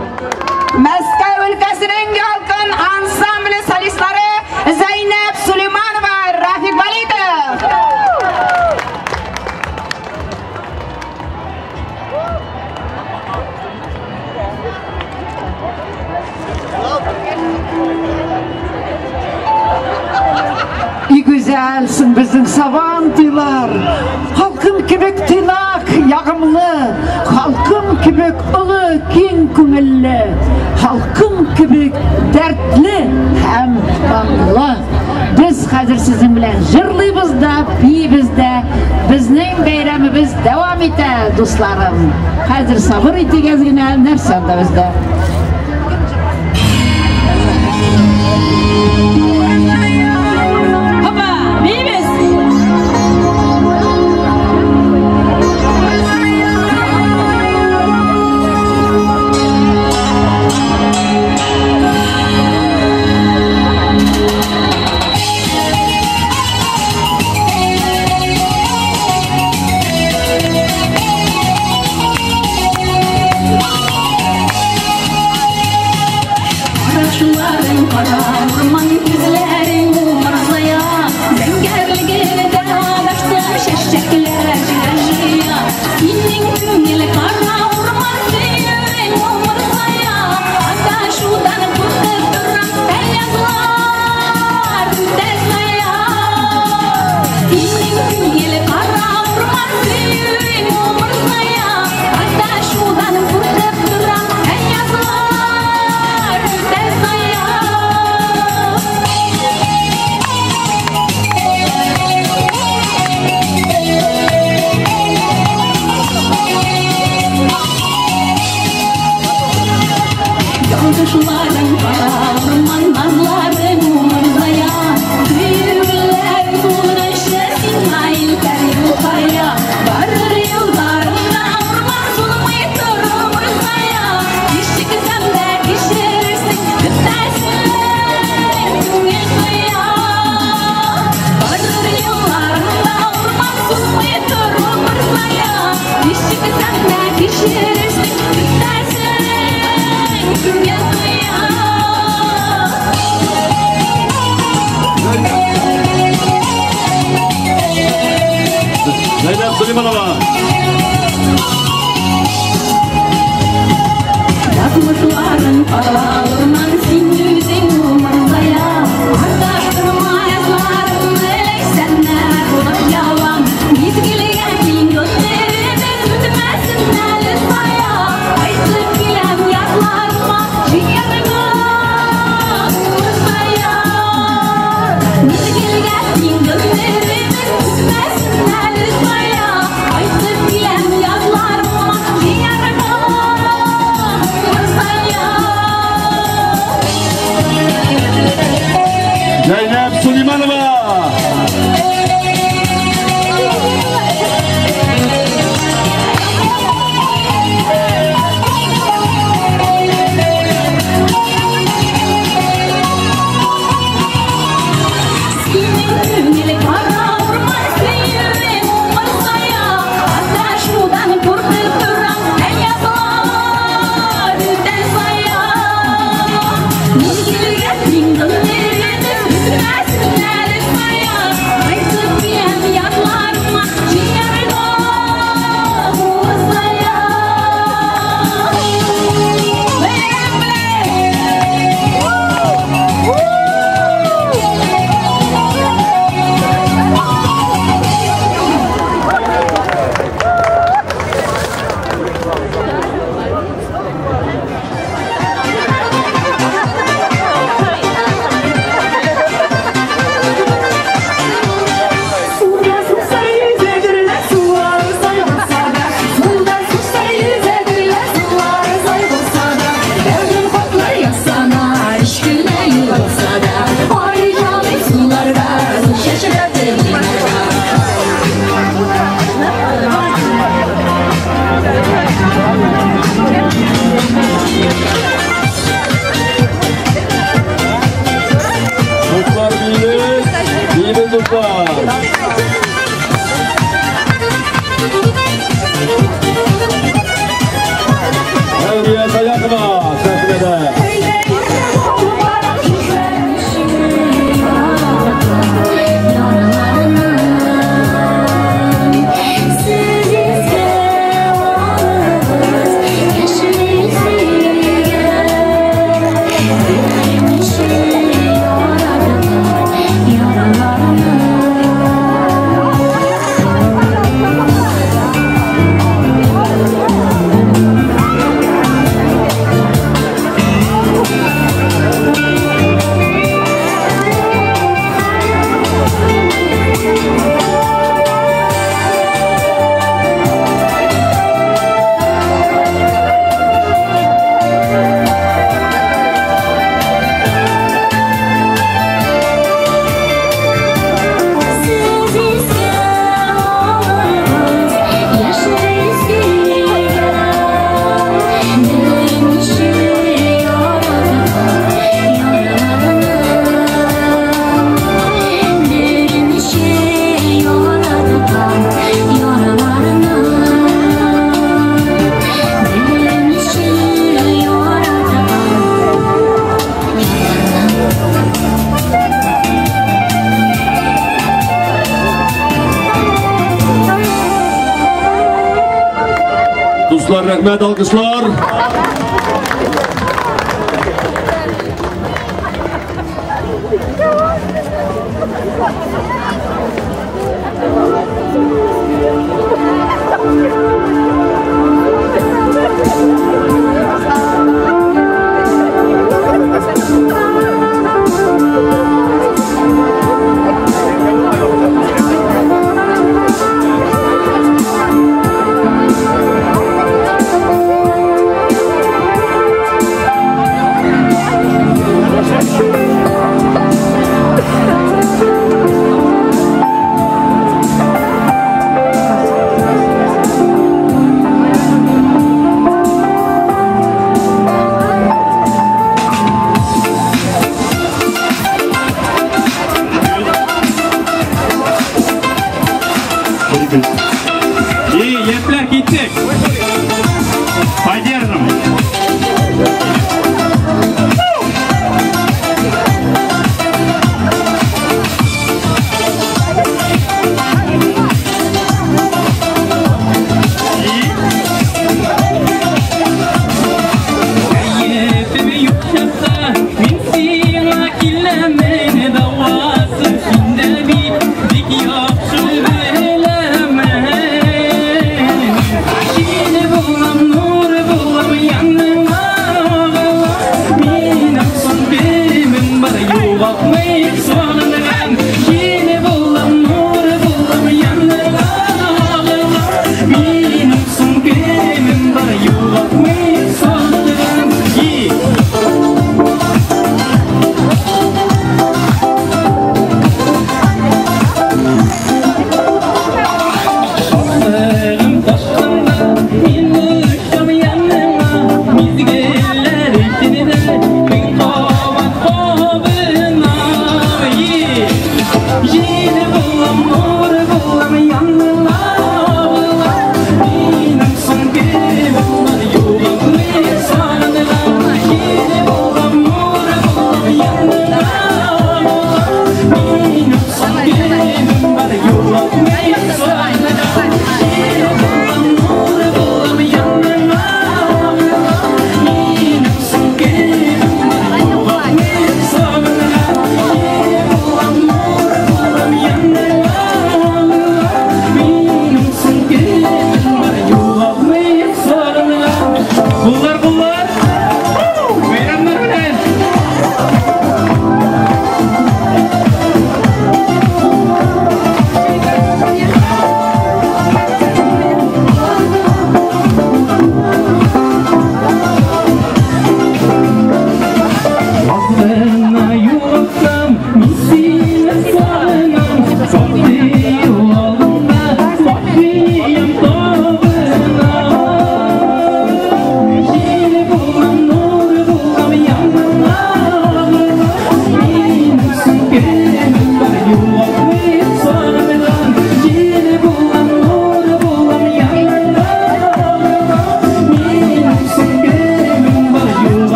Мәскәү өлкәсенең «Ялкын» ансамбле солистлары Зәйнәб Сулейманова, Рафик Валитов. И гүзәлсең безнең Сабан туйлар. Халкым кебек тыйнак, ягымлы, халкым кебек олы, киң күңелле, халкым кебек дәртле һәм моңлы. Без хәзер сезнең белән җырлыйбыз да, биибез дә. Безнең бәйрәмебез дәвам итә, дусларым. Хәзер сабыр итегез генә, нәрсә анда бездә? Хопа, биибез! Карашларың кара урман, күзләрең умырзая, зәңгәрлегендә адаштым, чәчәкләр җыя. Синең күңел кара урман, сөюең умырзая, адашудан куркып торам, язлар үтә зая. Синең күңел кара урман, сөюең умырзая, адашудан куркып торам, язлар үтә зая. Ялгышларың кара урман, назларың умырзая, сөюләр тулганчы сиңа илтәр юлкая. Барыр юлларыңда урман сулмый тор умырзая, кичексәм дә кичерерсең, көтәсең күңел тоя. Барыр юлларыңда урман сулмый тор умырзая, кичексәм дә кичерерсең, көтәсең күңел тоя. Зәйнәб Сулейманова. Язмышларың кара урман, син үзең умырзая, адаштырма язларымны, ләйсәннәр булып явам. Мизгелгә тиң гомеребез үтмәсен әле зая, кайтып киләм язларыма, җыярга умырзая. Мизгелгә тиң гомеребез үтмәсен әле зая, кайтып киләм язларыма, җыярга умырзая. Зәйнәб Сулейманова. Синең күңел кара урман, сөюең умырзая, адашудан куркып торам, язлар үтә зая. Мизгелгә тиң гомеребез үтмәсен әле зая, кайтып киләм язларыма, җыярга умырзая. Бәйрәм белән! Дуслар, биибез, биибез, дуслар. Дуслар, рәхмәт, алкышлар. И яшьләр киттек. Поддержим.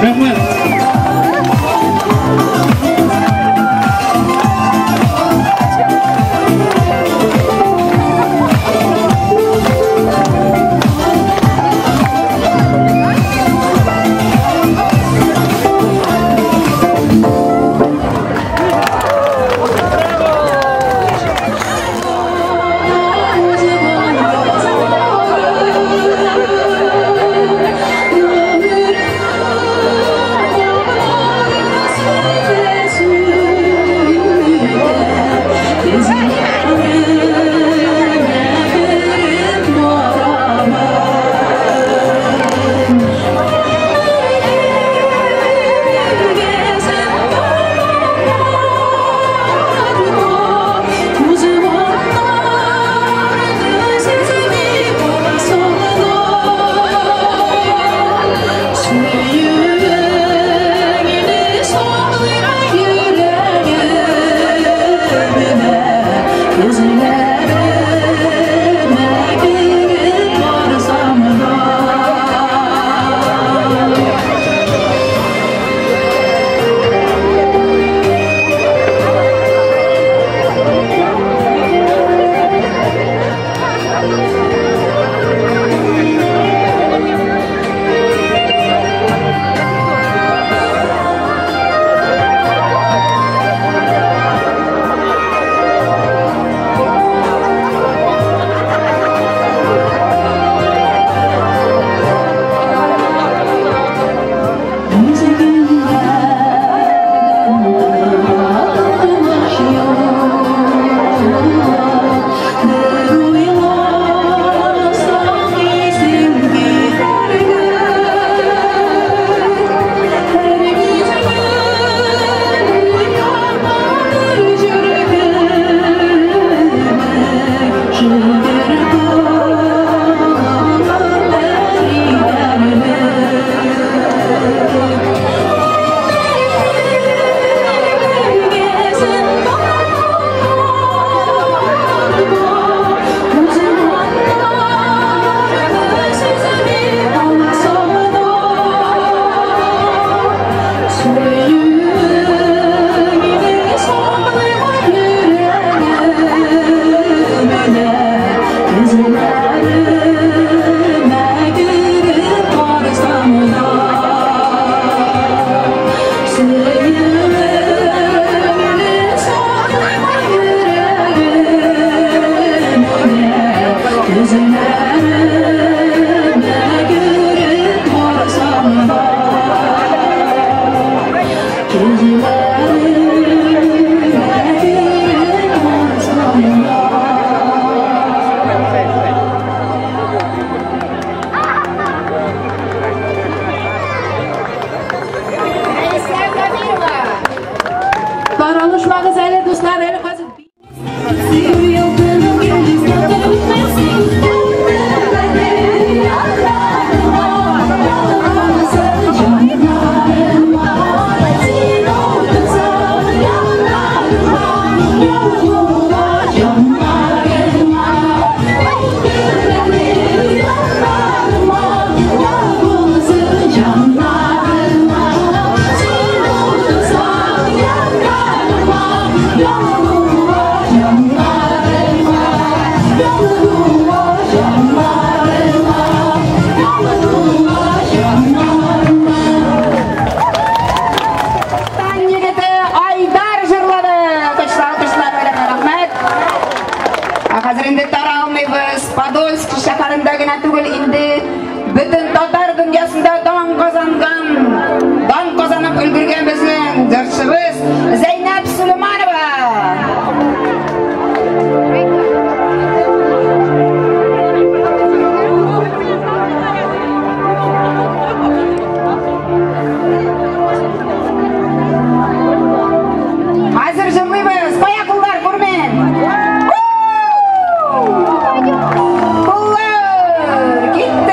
Рәхмәт. әле, дуслар, әле хәзер. Подольск шәһәрендә генә түгел, инде бөтен татар дөньясында дан казанган, дан казанып өлгергән безнең җырчыбыз Зәйнәб Сөләйманова. Хәзер җырлыйбыз. Кая куллар, күрмим. Куллар, киттек!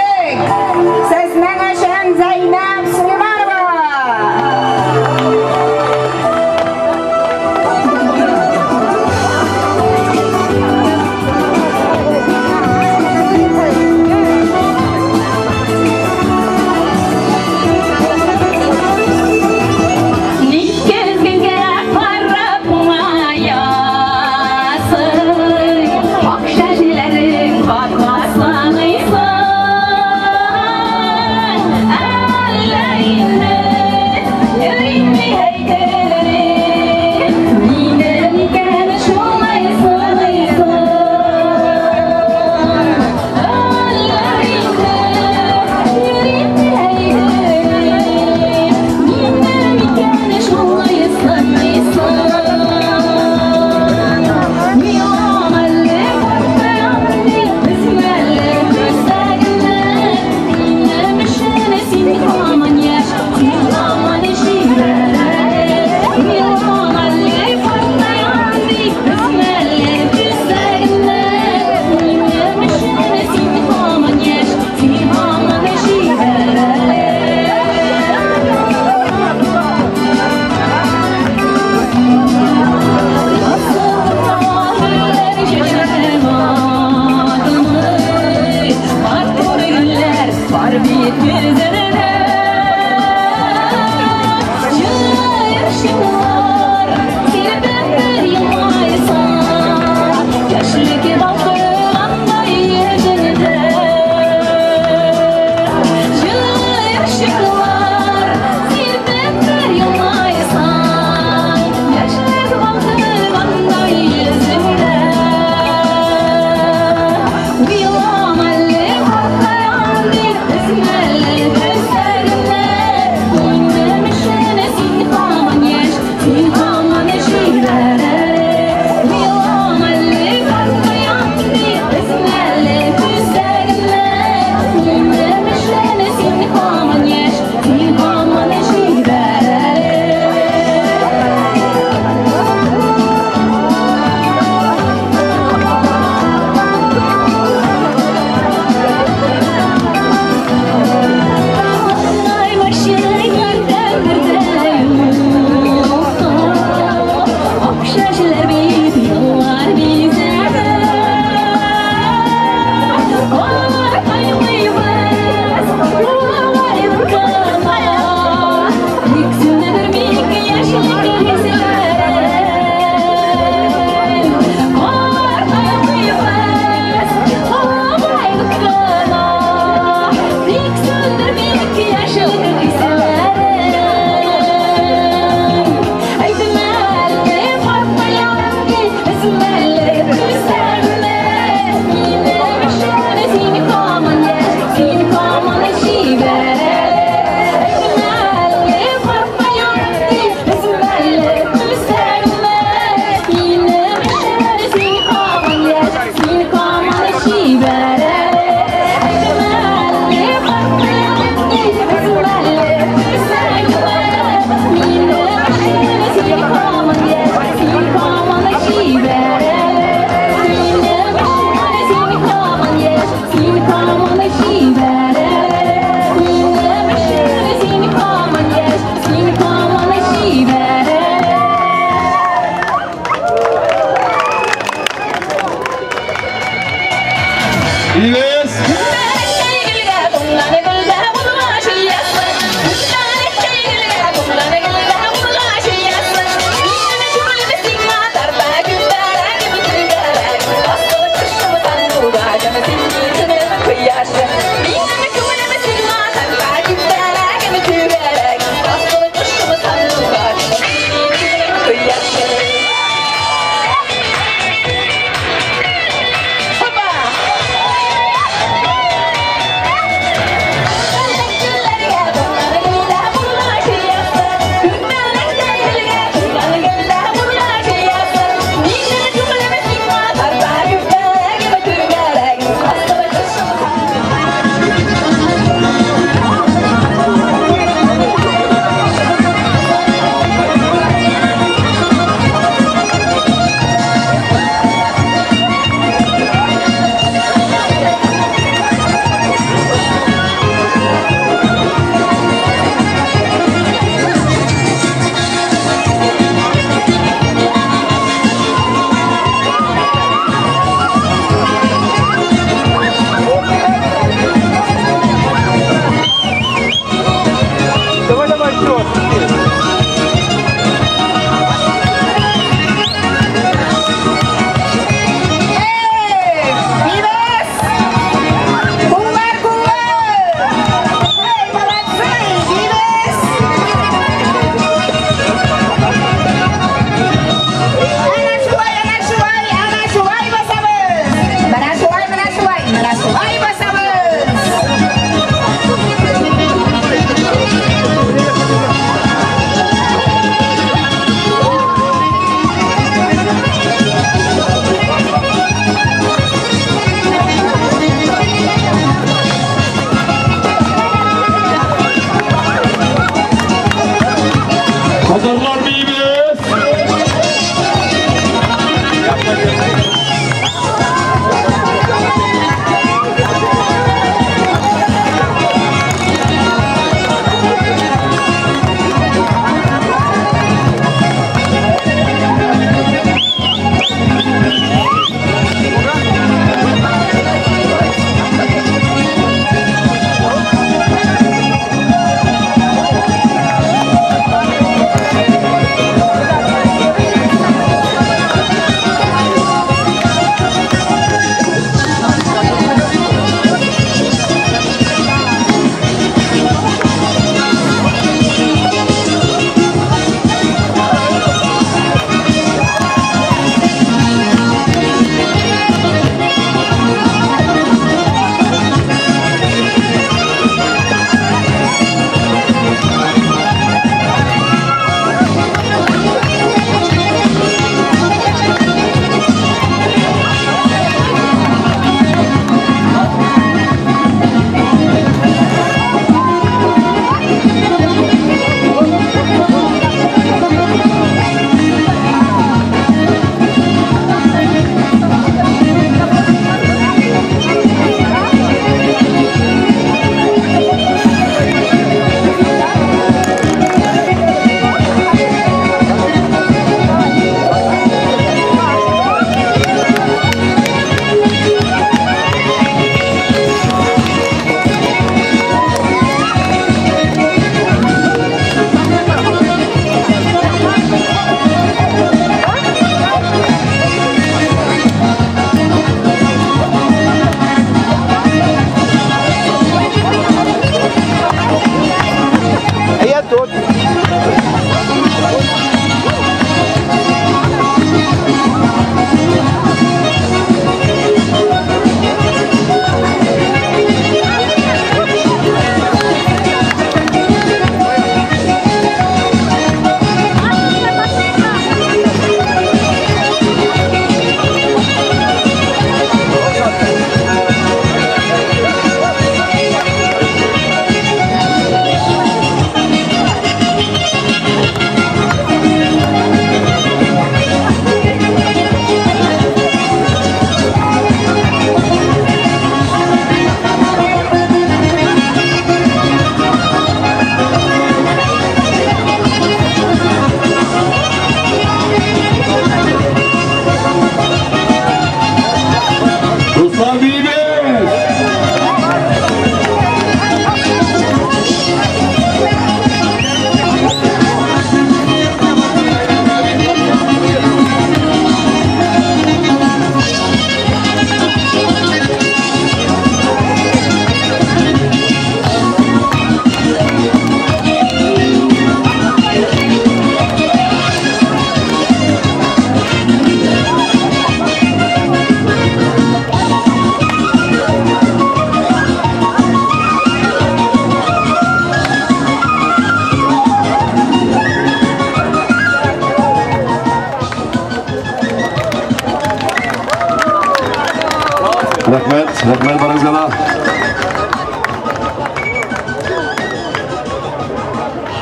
Рәхмәт, рәхмәт барыгызга да.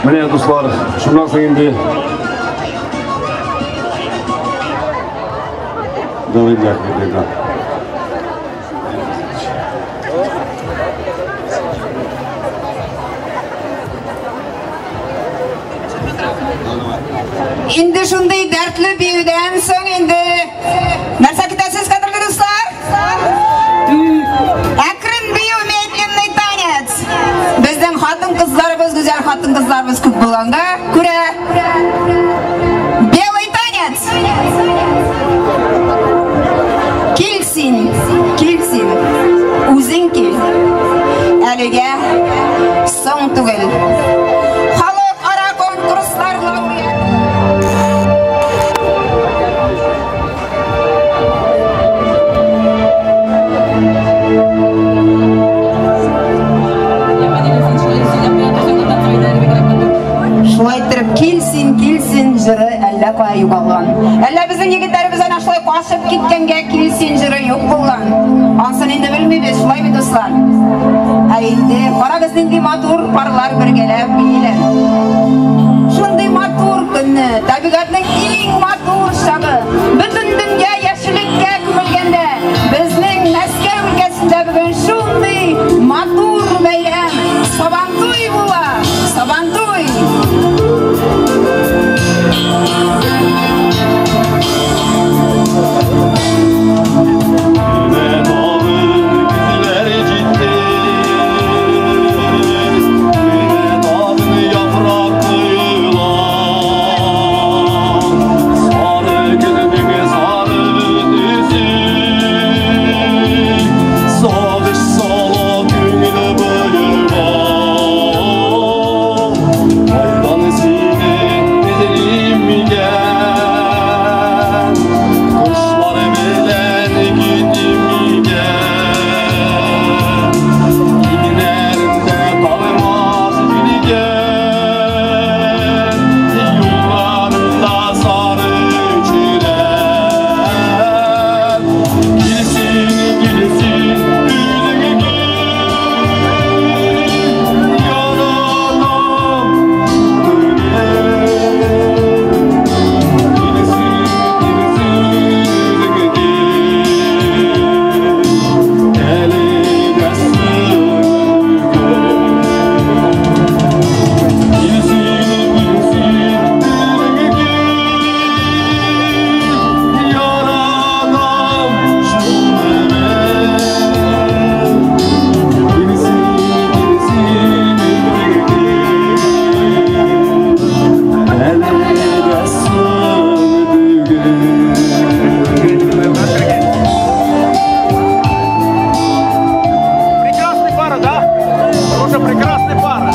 Менә, дуслар, шуннан соң инде Давай, да. Инде шундый дәртле биюдән соң инде нәрсә көтәсез, кадерле дуслар? Әкрен бию, медленный танец. Безнең хатын-кызларыбыз, гүзәл хатын-кызларыбыз күп булганга күрә белый танец. Кил син, кил син, үзең кил. Әлегә соң түгел. Халыкара конкурслар лауреаты. Шулай иттереп, кил син, кил син җыры әллә кая югалган. Әллә безнең егетләребез әнә шулай качып киткәнгә кил син җыры юк булган. Ансын инде белмибез, шулай бит, дуслар? Ә инде карагыз, нинди матур парлар бергәләп бииләр. Шундый матур көнне, табигатьнең иң матур чагы, бөтен дөнья яшеллеккә күмелгәндә, безнең Мәскәү өлкәсендә бүген шундый матур бәйрәм, Сабантуй була, Сабантуй! Прекрасная пара, да? Тоже прекрасная пара.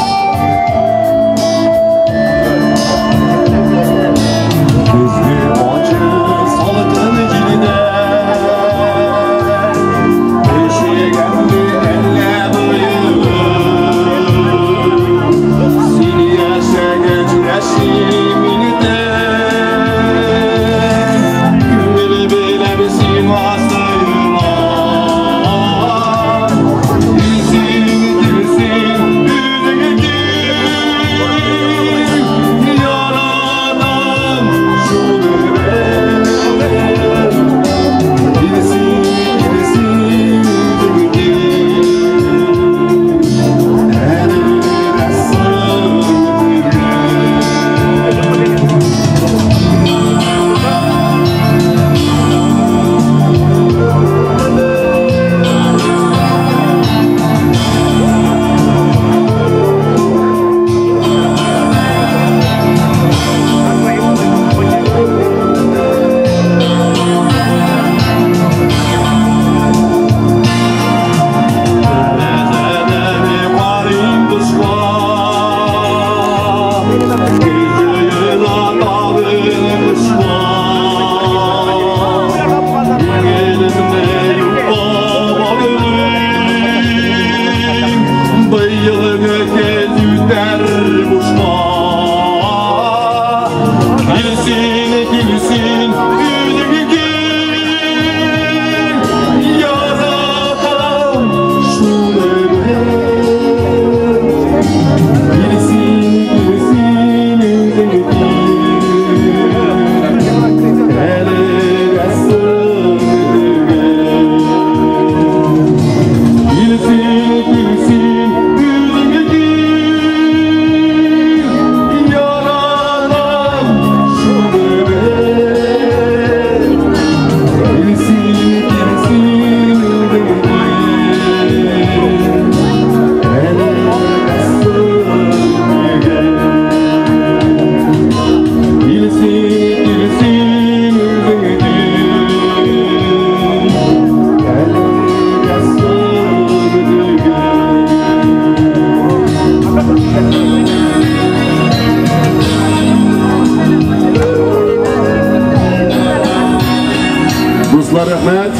Дуслар, рәхмәт.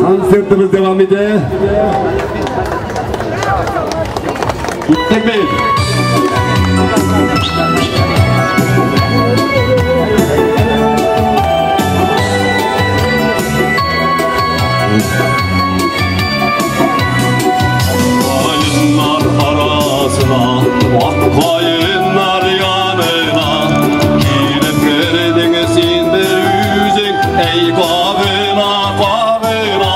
Концертыбыз дәвам итә. Киттек бит. Kayınlar arasına, ak kayınlar yanına, girip girdin sen de yüzün, ey kabına kabına,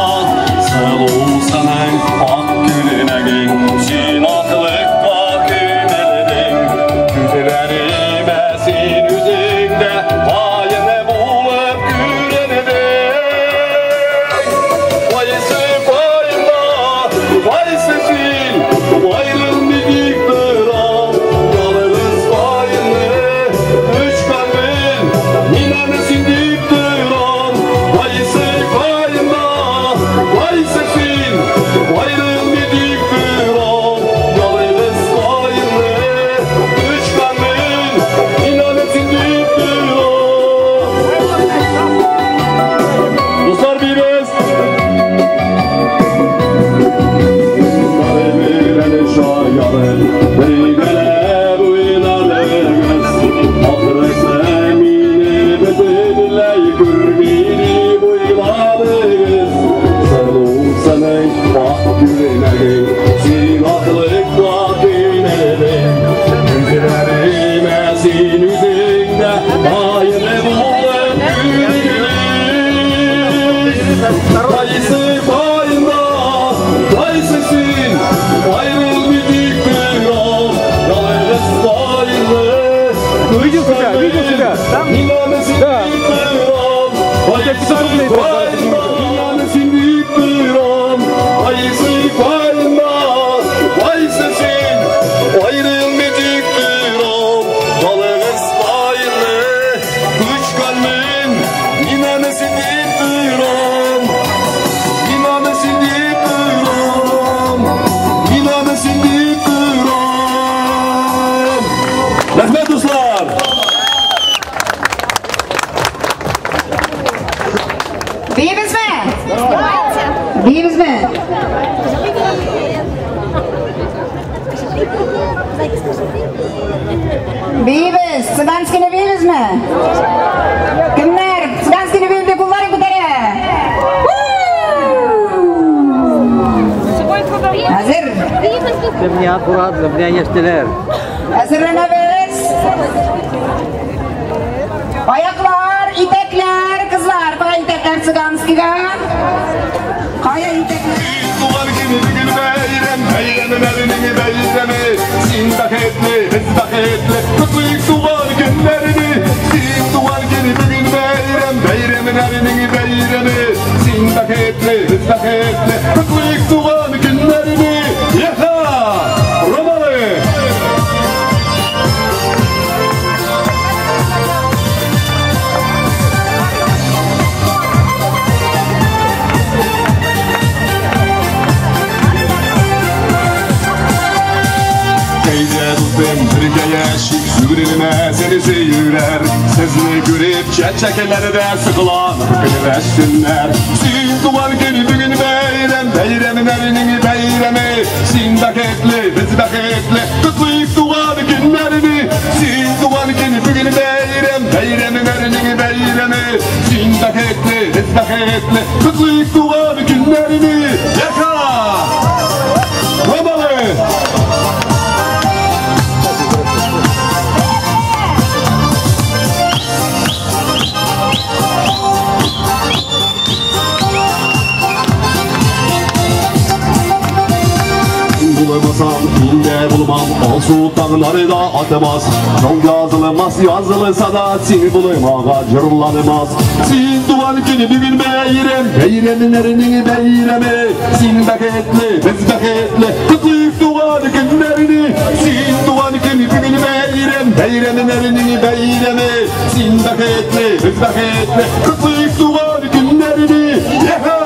sılursanın ak gülüneğin, sen aklıkka kümeledin, güzellerime sen yüzünde, kayını bulup gülenedin. Vaysı kayında, vaysı sen, ayrılmayık dıram, yalnız kayını, üç kalbin, inanısın deyip dıram, vaysı kayında, vaysı sen, ayrılmayık dıram, yalnız kayını, üç kalbin, inanısın deyip dıram. Дуслар, биибез. Бергәләп уйнадыгыз, ахрысы мине бөтенләй күрмием уйладыгыз. Сылусының ак күлмәгең, син аклыкка күмелдең. Күзләремә син үзең дә каены булып күрдең. Кайсы кайында, кайсы син, ayrılmayık dıram, yalnız kayını, Видел себя, видел себя. Там? Да. Он тебе 500 рублей Кайсы кайында, кайсы син, ayrılmayık dıram, yalnız kayını, üç kalbin, inanısın deyip dıram, inanısın deyip dıram, inanısın deyip dıram. Рәхмәт, дуслар. Биибезме? Биибезме? Биибез. Цыганскийны биибезме? Кемнәр цыганскийны биеп дип кулларын күтәрә? Әзер? Для аккуратно, для яшьтеләр. Әзерләнәбез. Аяклар, итәкләр, кызлар, кая итәкләр цыганскийга? Кая итәкләр? Туган көне бүген бәйрәм, бәйрәмнәрнең бәйрәме. Син бәхетле, без бәхетле, котлыйк туган көннәрне. Син туган көне бүген бәйрәм, бәйрәмнәрнең бәйрәме. Син бәхетле, без бәхетле, котлыйк туган көннәрне. Яха! Романы! Teyze dostum birge yaşık, sügrülüme seni seyirler. Sesini görüp çeçekelerde sıkılan gülüversinler. Sin tuğan günü bugün beyrem, beyremin beyremi. Sin bәхетле, biz bәхетле, kutlayık tuğan günlerini. Sin tuğan günü bugün beyrem, beyremin beyremi. Sin bәхетле, biz bәхетле, kutlayık tuğan günlerini. Яха! Романы! Bulamazsam inde bulmam, Alsu tağları da atmaz. Çok yazılmaz, yazılsa da seni bulamağa cırlanmaz. Sin duvar günü bir gün beyrem, beyreminlerinin beyremi. Sin bәхетле, biz bәхетле, kutlayık duvar günlerini. Sin duvar günü bir gün beyrem, beyreminlerinin beyremi. Sin bәхетле, biz bәхетле, kutlayık duvar günlerini. Яха!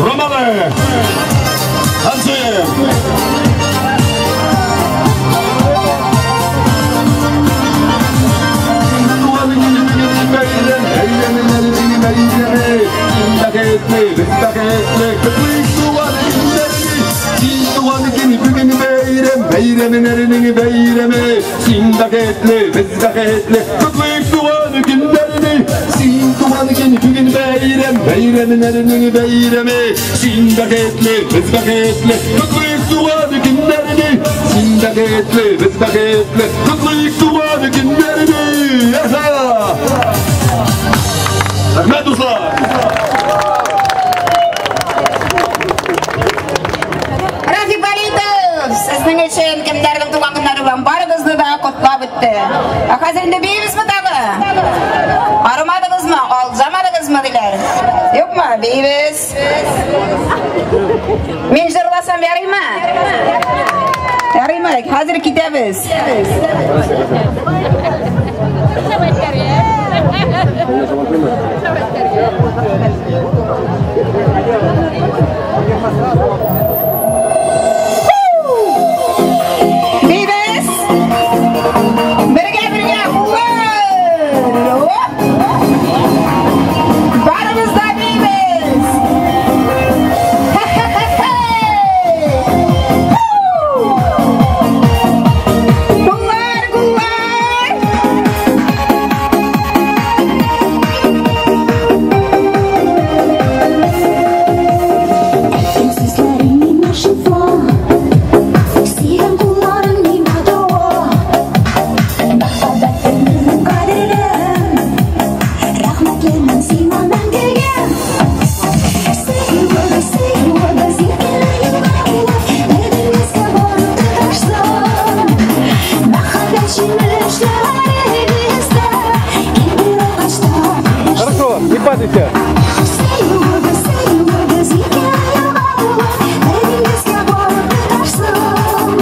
Романы! Танцуем! Бәйрәмнәрнең бәйрәме, син бәхетле, без бәхетле, котлыйк туган көннәрне. Син туган көн бүген бәйрәм, бәйрәмнәрнең бәйрәме, син бәхетле, без бәхетле, котлыйк туган көннәрне. Син бәхетле, без бәхетле, котлыйк туган көннәрне. Рәхмәт, дуслар! Рафик Валитов, сезнең өчен кемнәрнең туган көннәре белән барыгызны да котлап үтте. Ә хәзер инде биибезме тагы? Арымадыгызмы, алҗамадыгызмы диләр? Юкмы? Биибез. Мин җырласам ярыймы? Ярыймы? Хәзер китәбез. Биибез! Бергә бергә куллар! Оп! Барыбыз да биибез! Куллар, куллар! Әйткән сүзләрең миңа шифа, Сөйгән кулларың миңа дава. Мәхәббәтең минем кадерем, Рәхмәтлемен сиңа мәңгегә. Сөюебез, сөюебез иркенле елга булып, Бер диңгезгә барып тоташсын. Мәхәббәт җимешләре бездә, Килде агачта Хорошо, не падайте. Сөюебез, сөюебез иркенле елга булып, Бер диңгезгә барып тоташсын.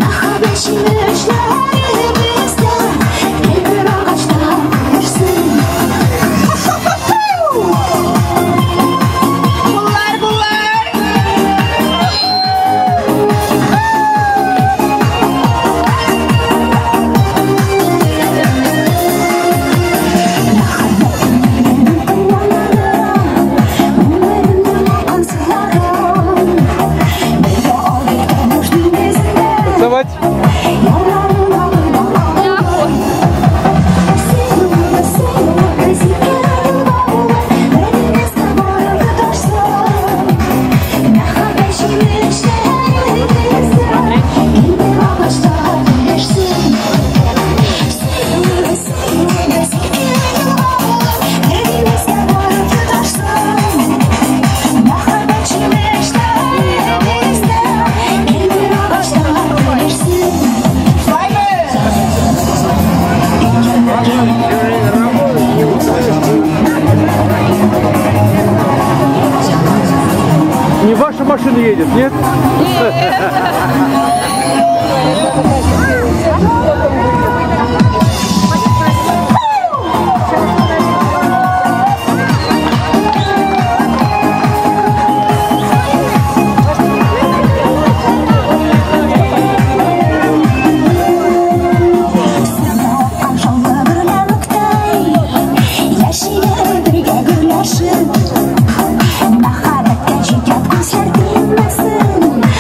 Мәхәббәт җимешләре бездә, Килде агачта күрешсен. Куллар, куллар! Танцевать. Не ваша машина едет, нет? Мәхәббәткә җитәп күзләр тимәсен.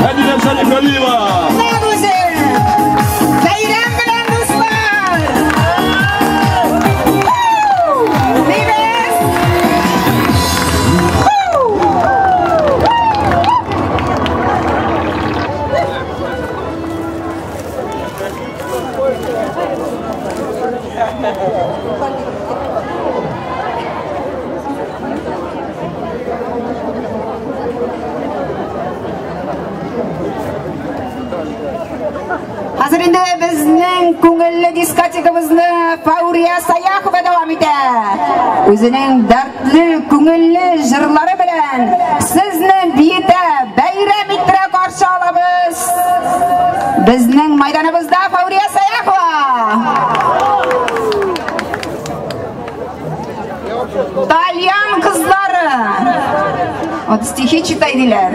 Мәдинә Шәрифгалиева. Бәйрәм белән, дуслар! Бибез! Хәзер инде безнең күңелле дискотекабызны Фаурия Саяхова дәвам итә. Үзенең дәртле, күңелле җырлары белән сезне биетә, бәйрәм иттерә каршы алабыз. Безнең майданыбызда Фаурия Саяхова. Тальян кызлары. Вот стихи читай диләр.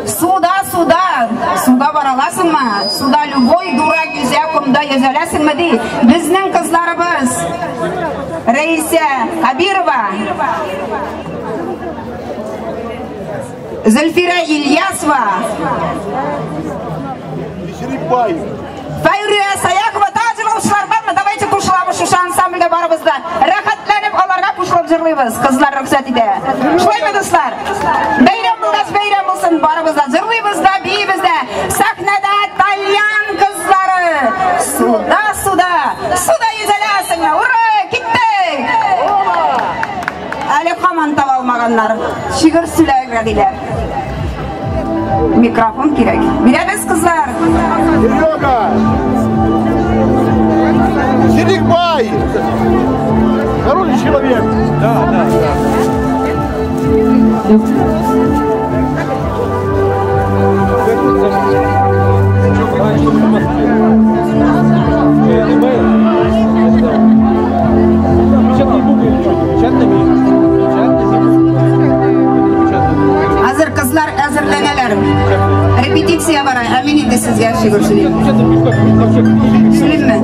Суда, суда, суда бара аласыңмы? Суда любой дурак йөзә, комда йөзә аласыңмы ди? Безнең кызларыбыз Рәисә Кабирова, Зөлфирә Ильясова, Фәйрия Саяхова. Тагы җырлаучылар бармы? Давайте кушылабыз шушы ансамбльгә барыбыз да. Рәхәтләнеп аларга кушылып җырлыйбыз. Кызлар рөхсәт итә. Шулаймы, дуслар? Бәйрәм булгач, бәйрәм булсын. Барыбыз да җырлыйбыз да, биибез дә. Сәхнәдә тальян кызлары. Суда, суда, суда йөзәләсеңме? Ура, киттек! Әле һаман таба алмаганнар. Шигырь сөйләргә диләр. Микрофон кирәк. Бирәбез, кызлар. Серега! Серикбай! Хороший человек. Да, да, да. Хәзер кызлар әзерләнәләр. Репетиция бара. Ә мин инде сезгә шигырь сөйлим. Сөйлимме?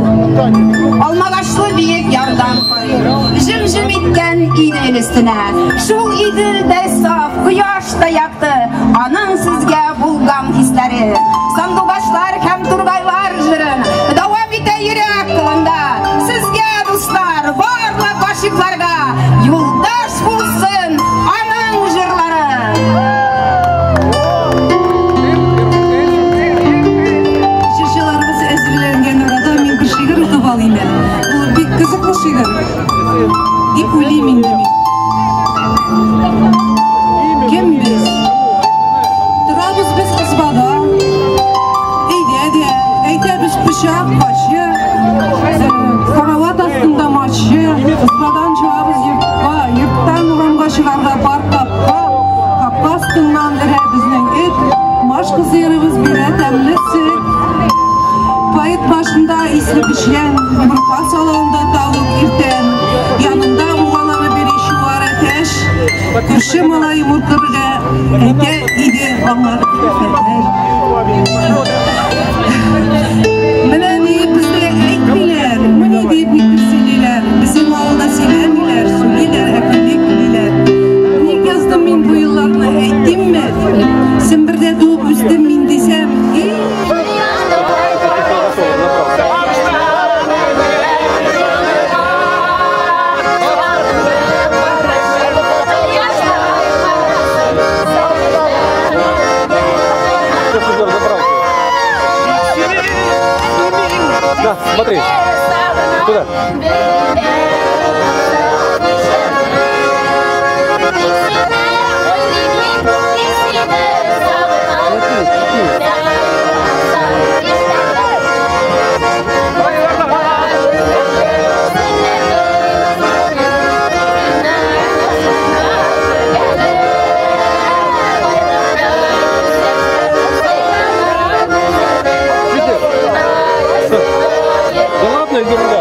Алмагачлы биек ярдан карыйм. Җем-җем иткән Идел өстенә. Шул Иделдә саф, кояш та якты. Аның сезгә булган хисләре. Сандугачлар һәм тургайлар җырын дәвам итә йөрәк кылында. Сезгә, дуслар, барлык гашыйкларга юлдаш булсын аның җырлары. Җырчыларыбыз әзерләнгән арада мин бер шигырь укып алыйм әле. Ул бик кызыклы шигырь дип уйлыйм инде мин. Кем без? Торабыз без избада. Әйдә дә, әйтәбез пычак, качы, карават астында мачы, избадан чыгабыз йортка, йорттан урамга чыгарга бар капка, капка астыннан өрә безнең эт, машка сыерыбыз бирә тәмле сөт. Поэт башында исле печән, йомырка салонда тавык иртән, янында угаланып йөри чуар әтәч, күрше малай йомырка белә, әйтә иде аңа хәбәр. Менә ни безгә әйтмиләр, менә дип никтер сөйлиләр, безнең авылда сөйләмиләр, сөйлиләр, әкренлек диләр. Ник яздым мин бу елларны, әйтимме? Сембердә туып үстем мин дисәм, эй! Да, смотри. Туда. Да ладно, ерунда.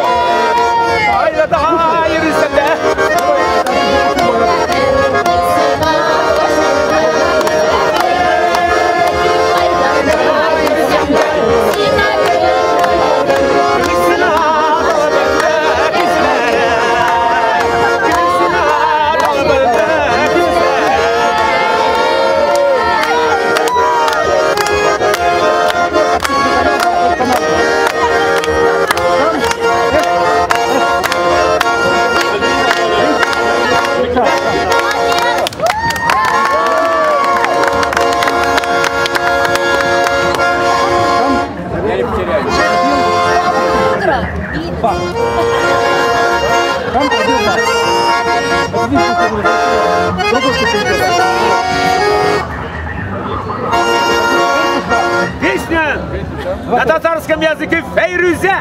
Бах. Там пробил бах. Песня на татарском языке «Фейрюзе».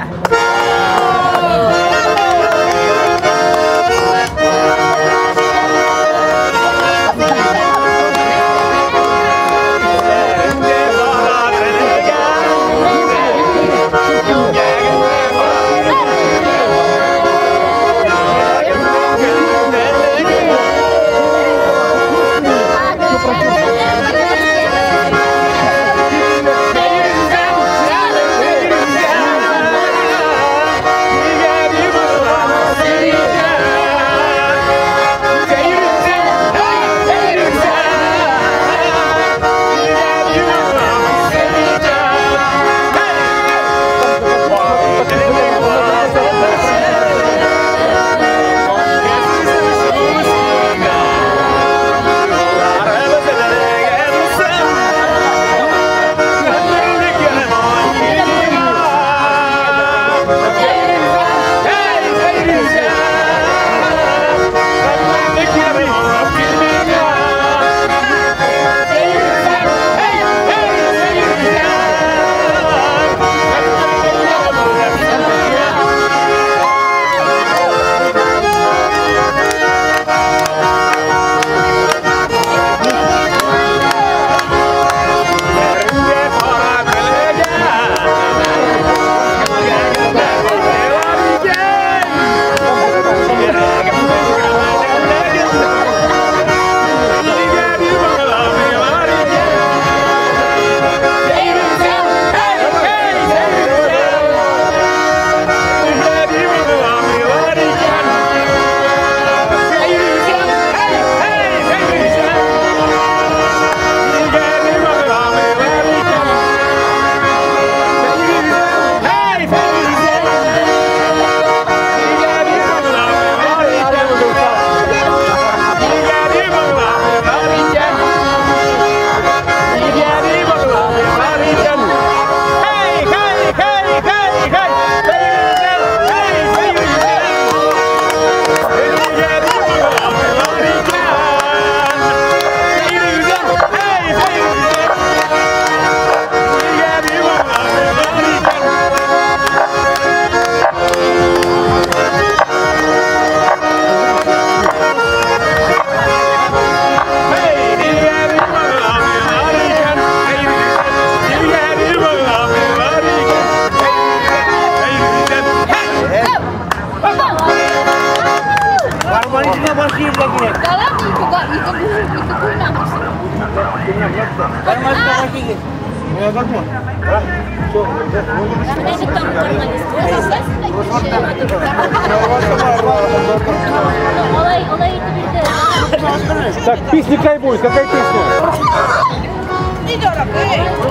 Так, песня какая будет? Какая песня?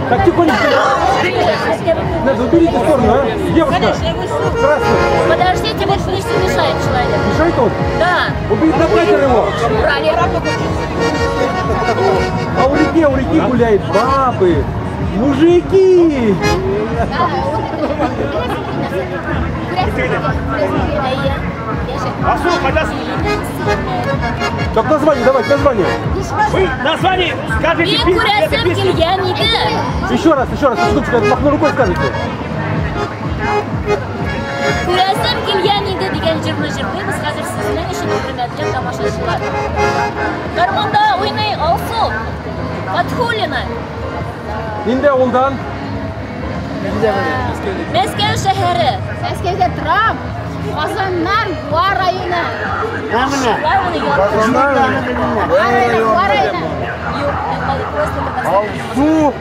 Так, тихонечко. Надо, уберите в сторону, а? Девушка, красный. Подождите, вот пусть мешает человек. Мешает он? Да. Уберите на катер его. Убрали. А у реки гуляют бабы, мужики. Так, название, давайте, название. Вы название скажите. Еще раз, секундочку, махну рукой скажите. Күрәсем килгән иде дигән җырны җырлыйбыз хәзер сезнең өчен, хөрмәтле тамашачылар. Гармунда уйный Алсу Фатхуллина. Нинди авылдан? Мәскәү шәһәре. Мәскәүдә торам. Казаннан Буа районы. Буа районы. Алсу.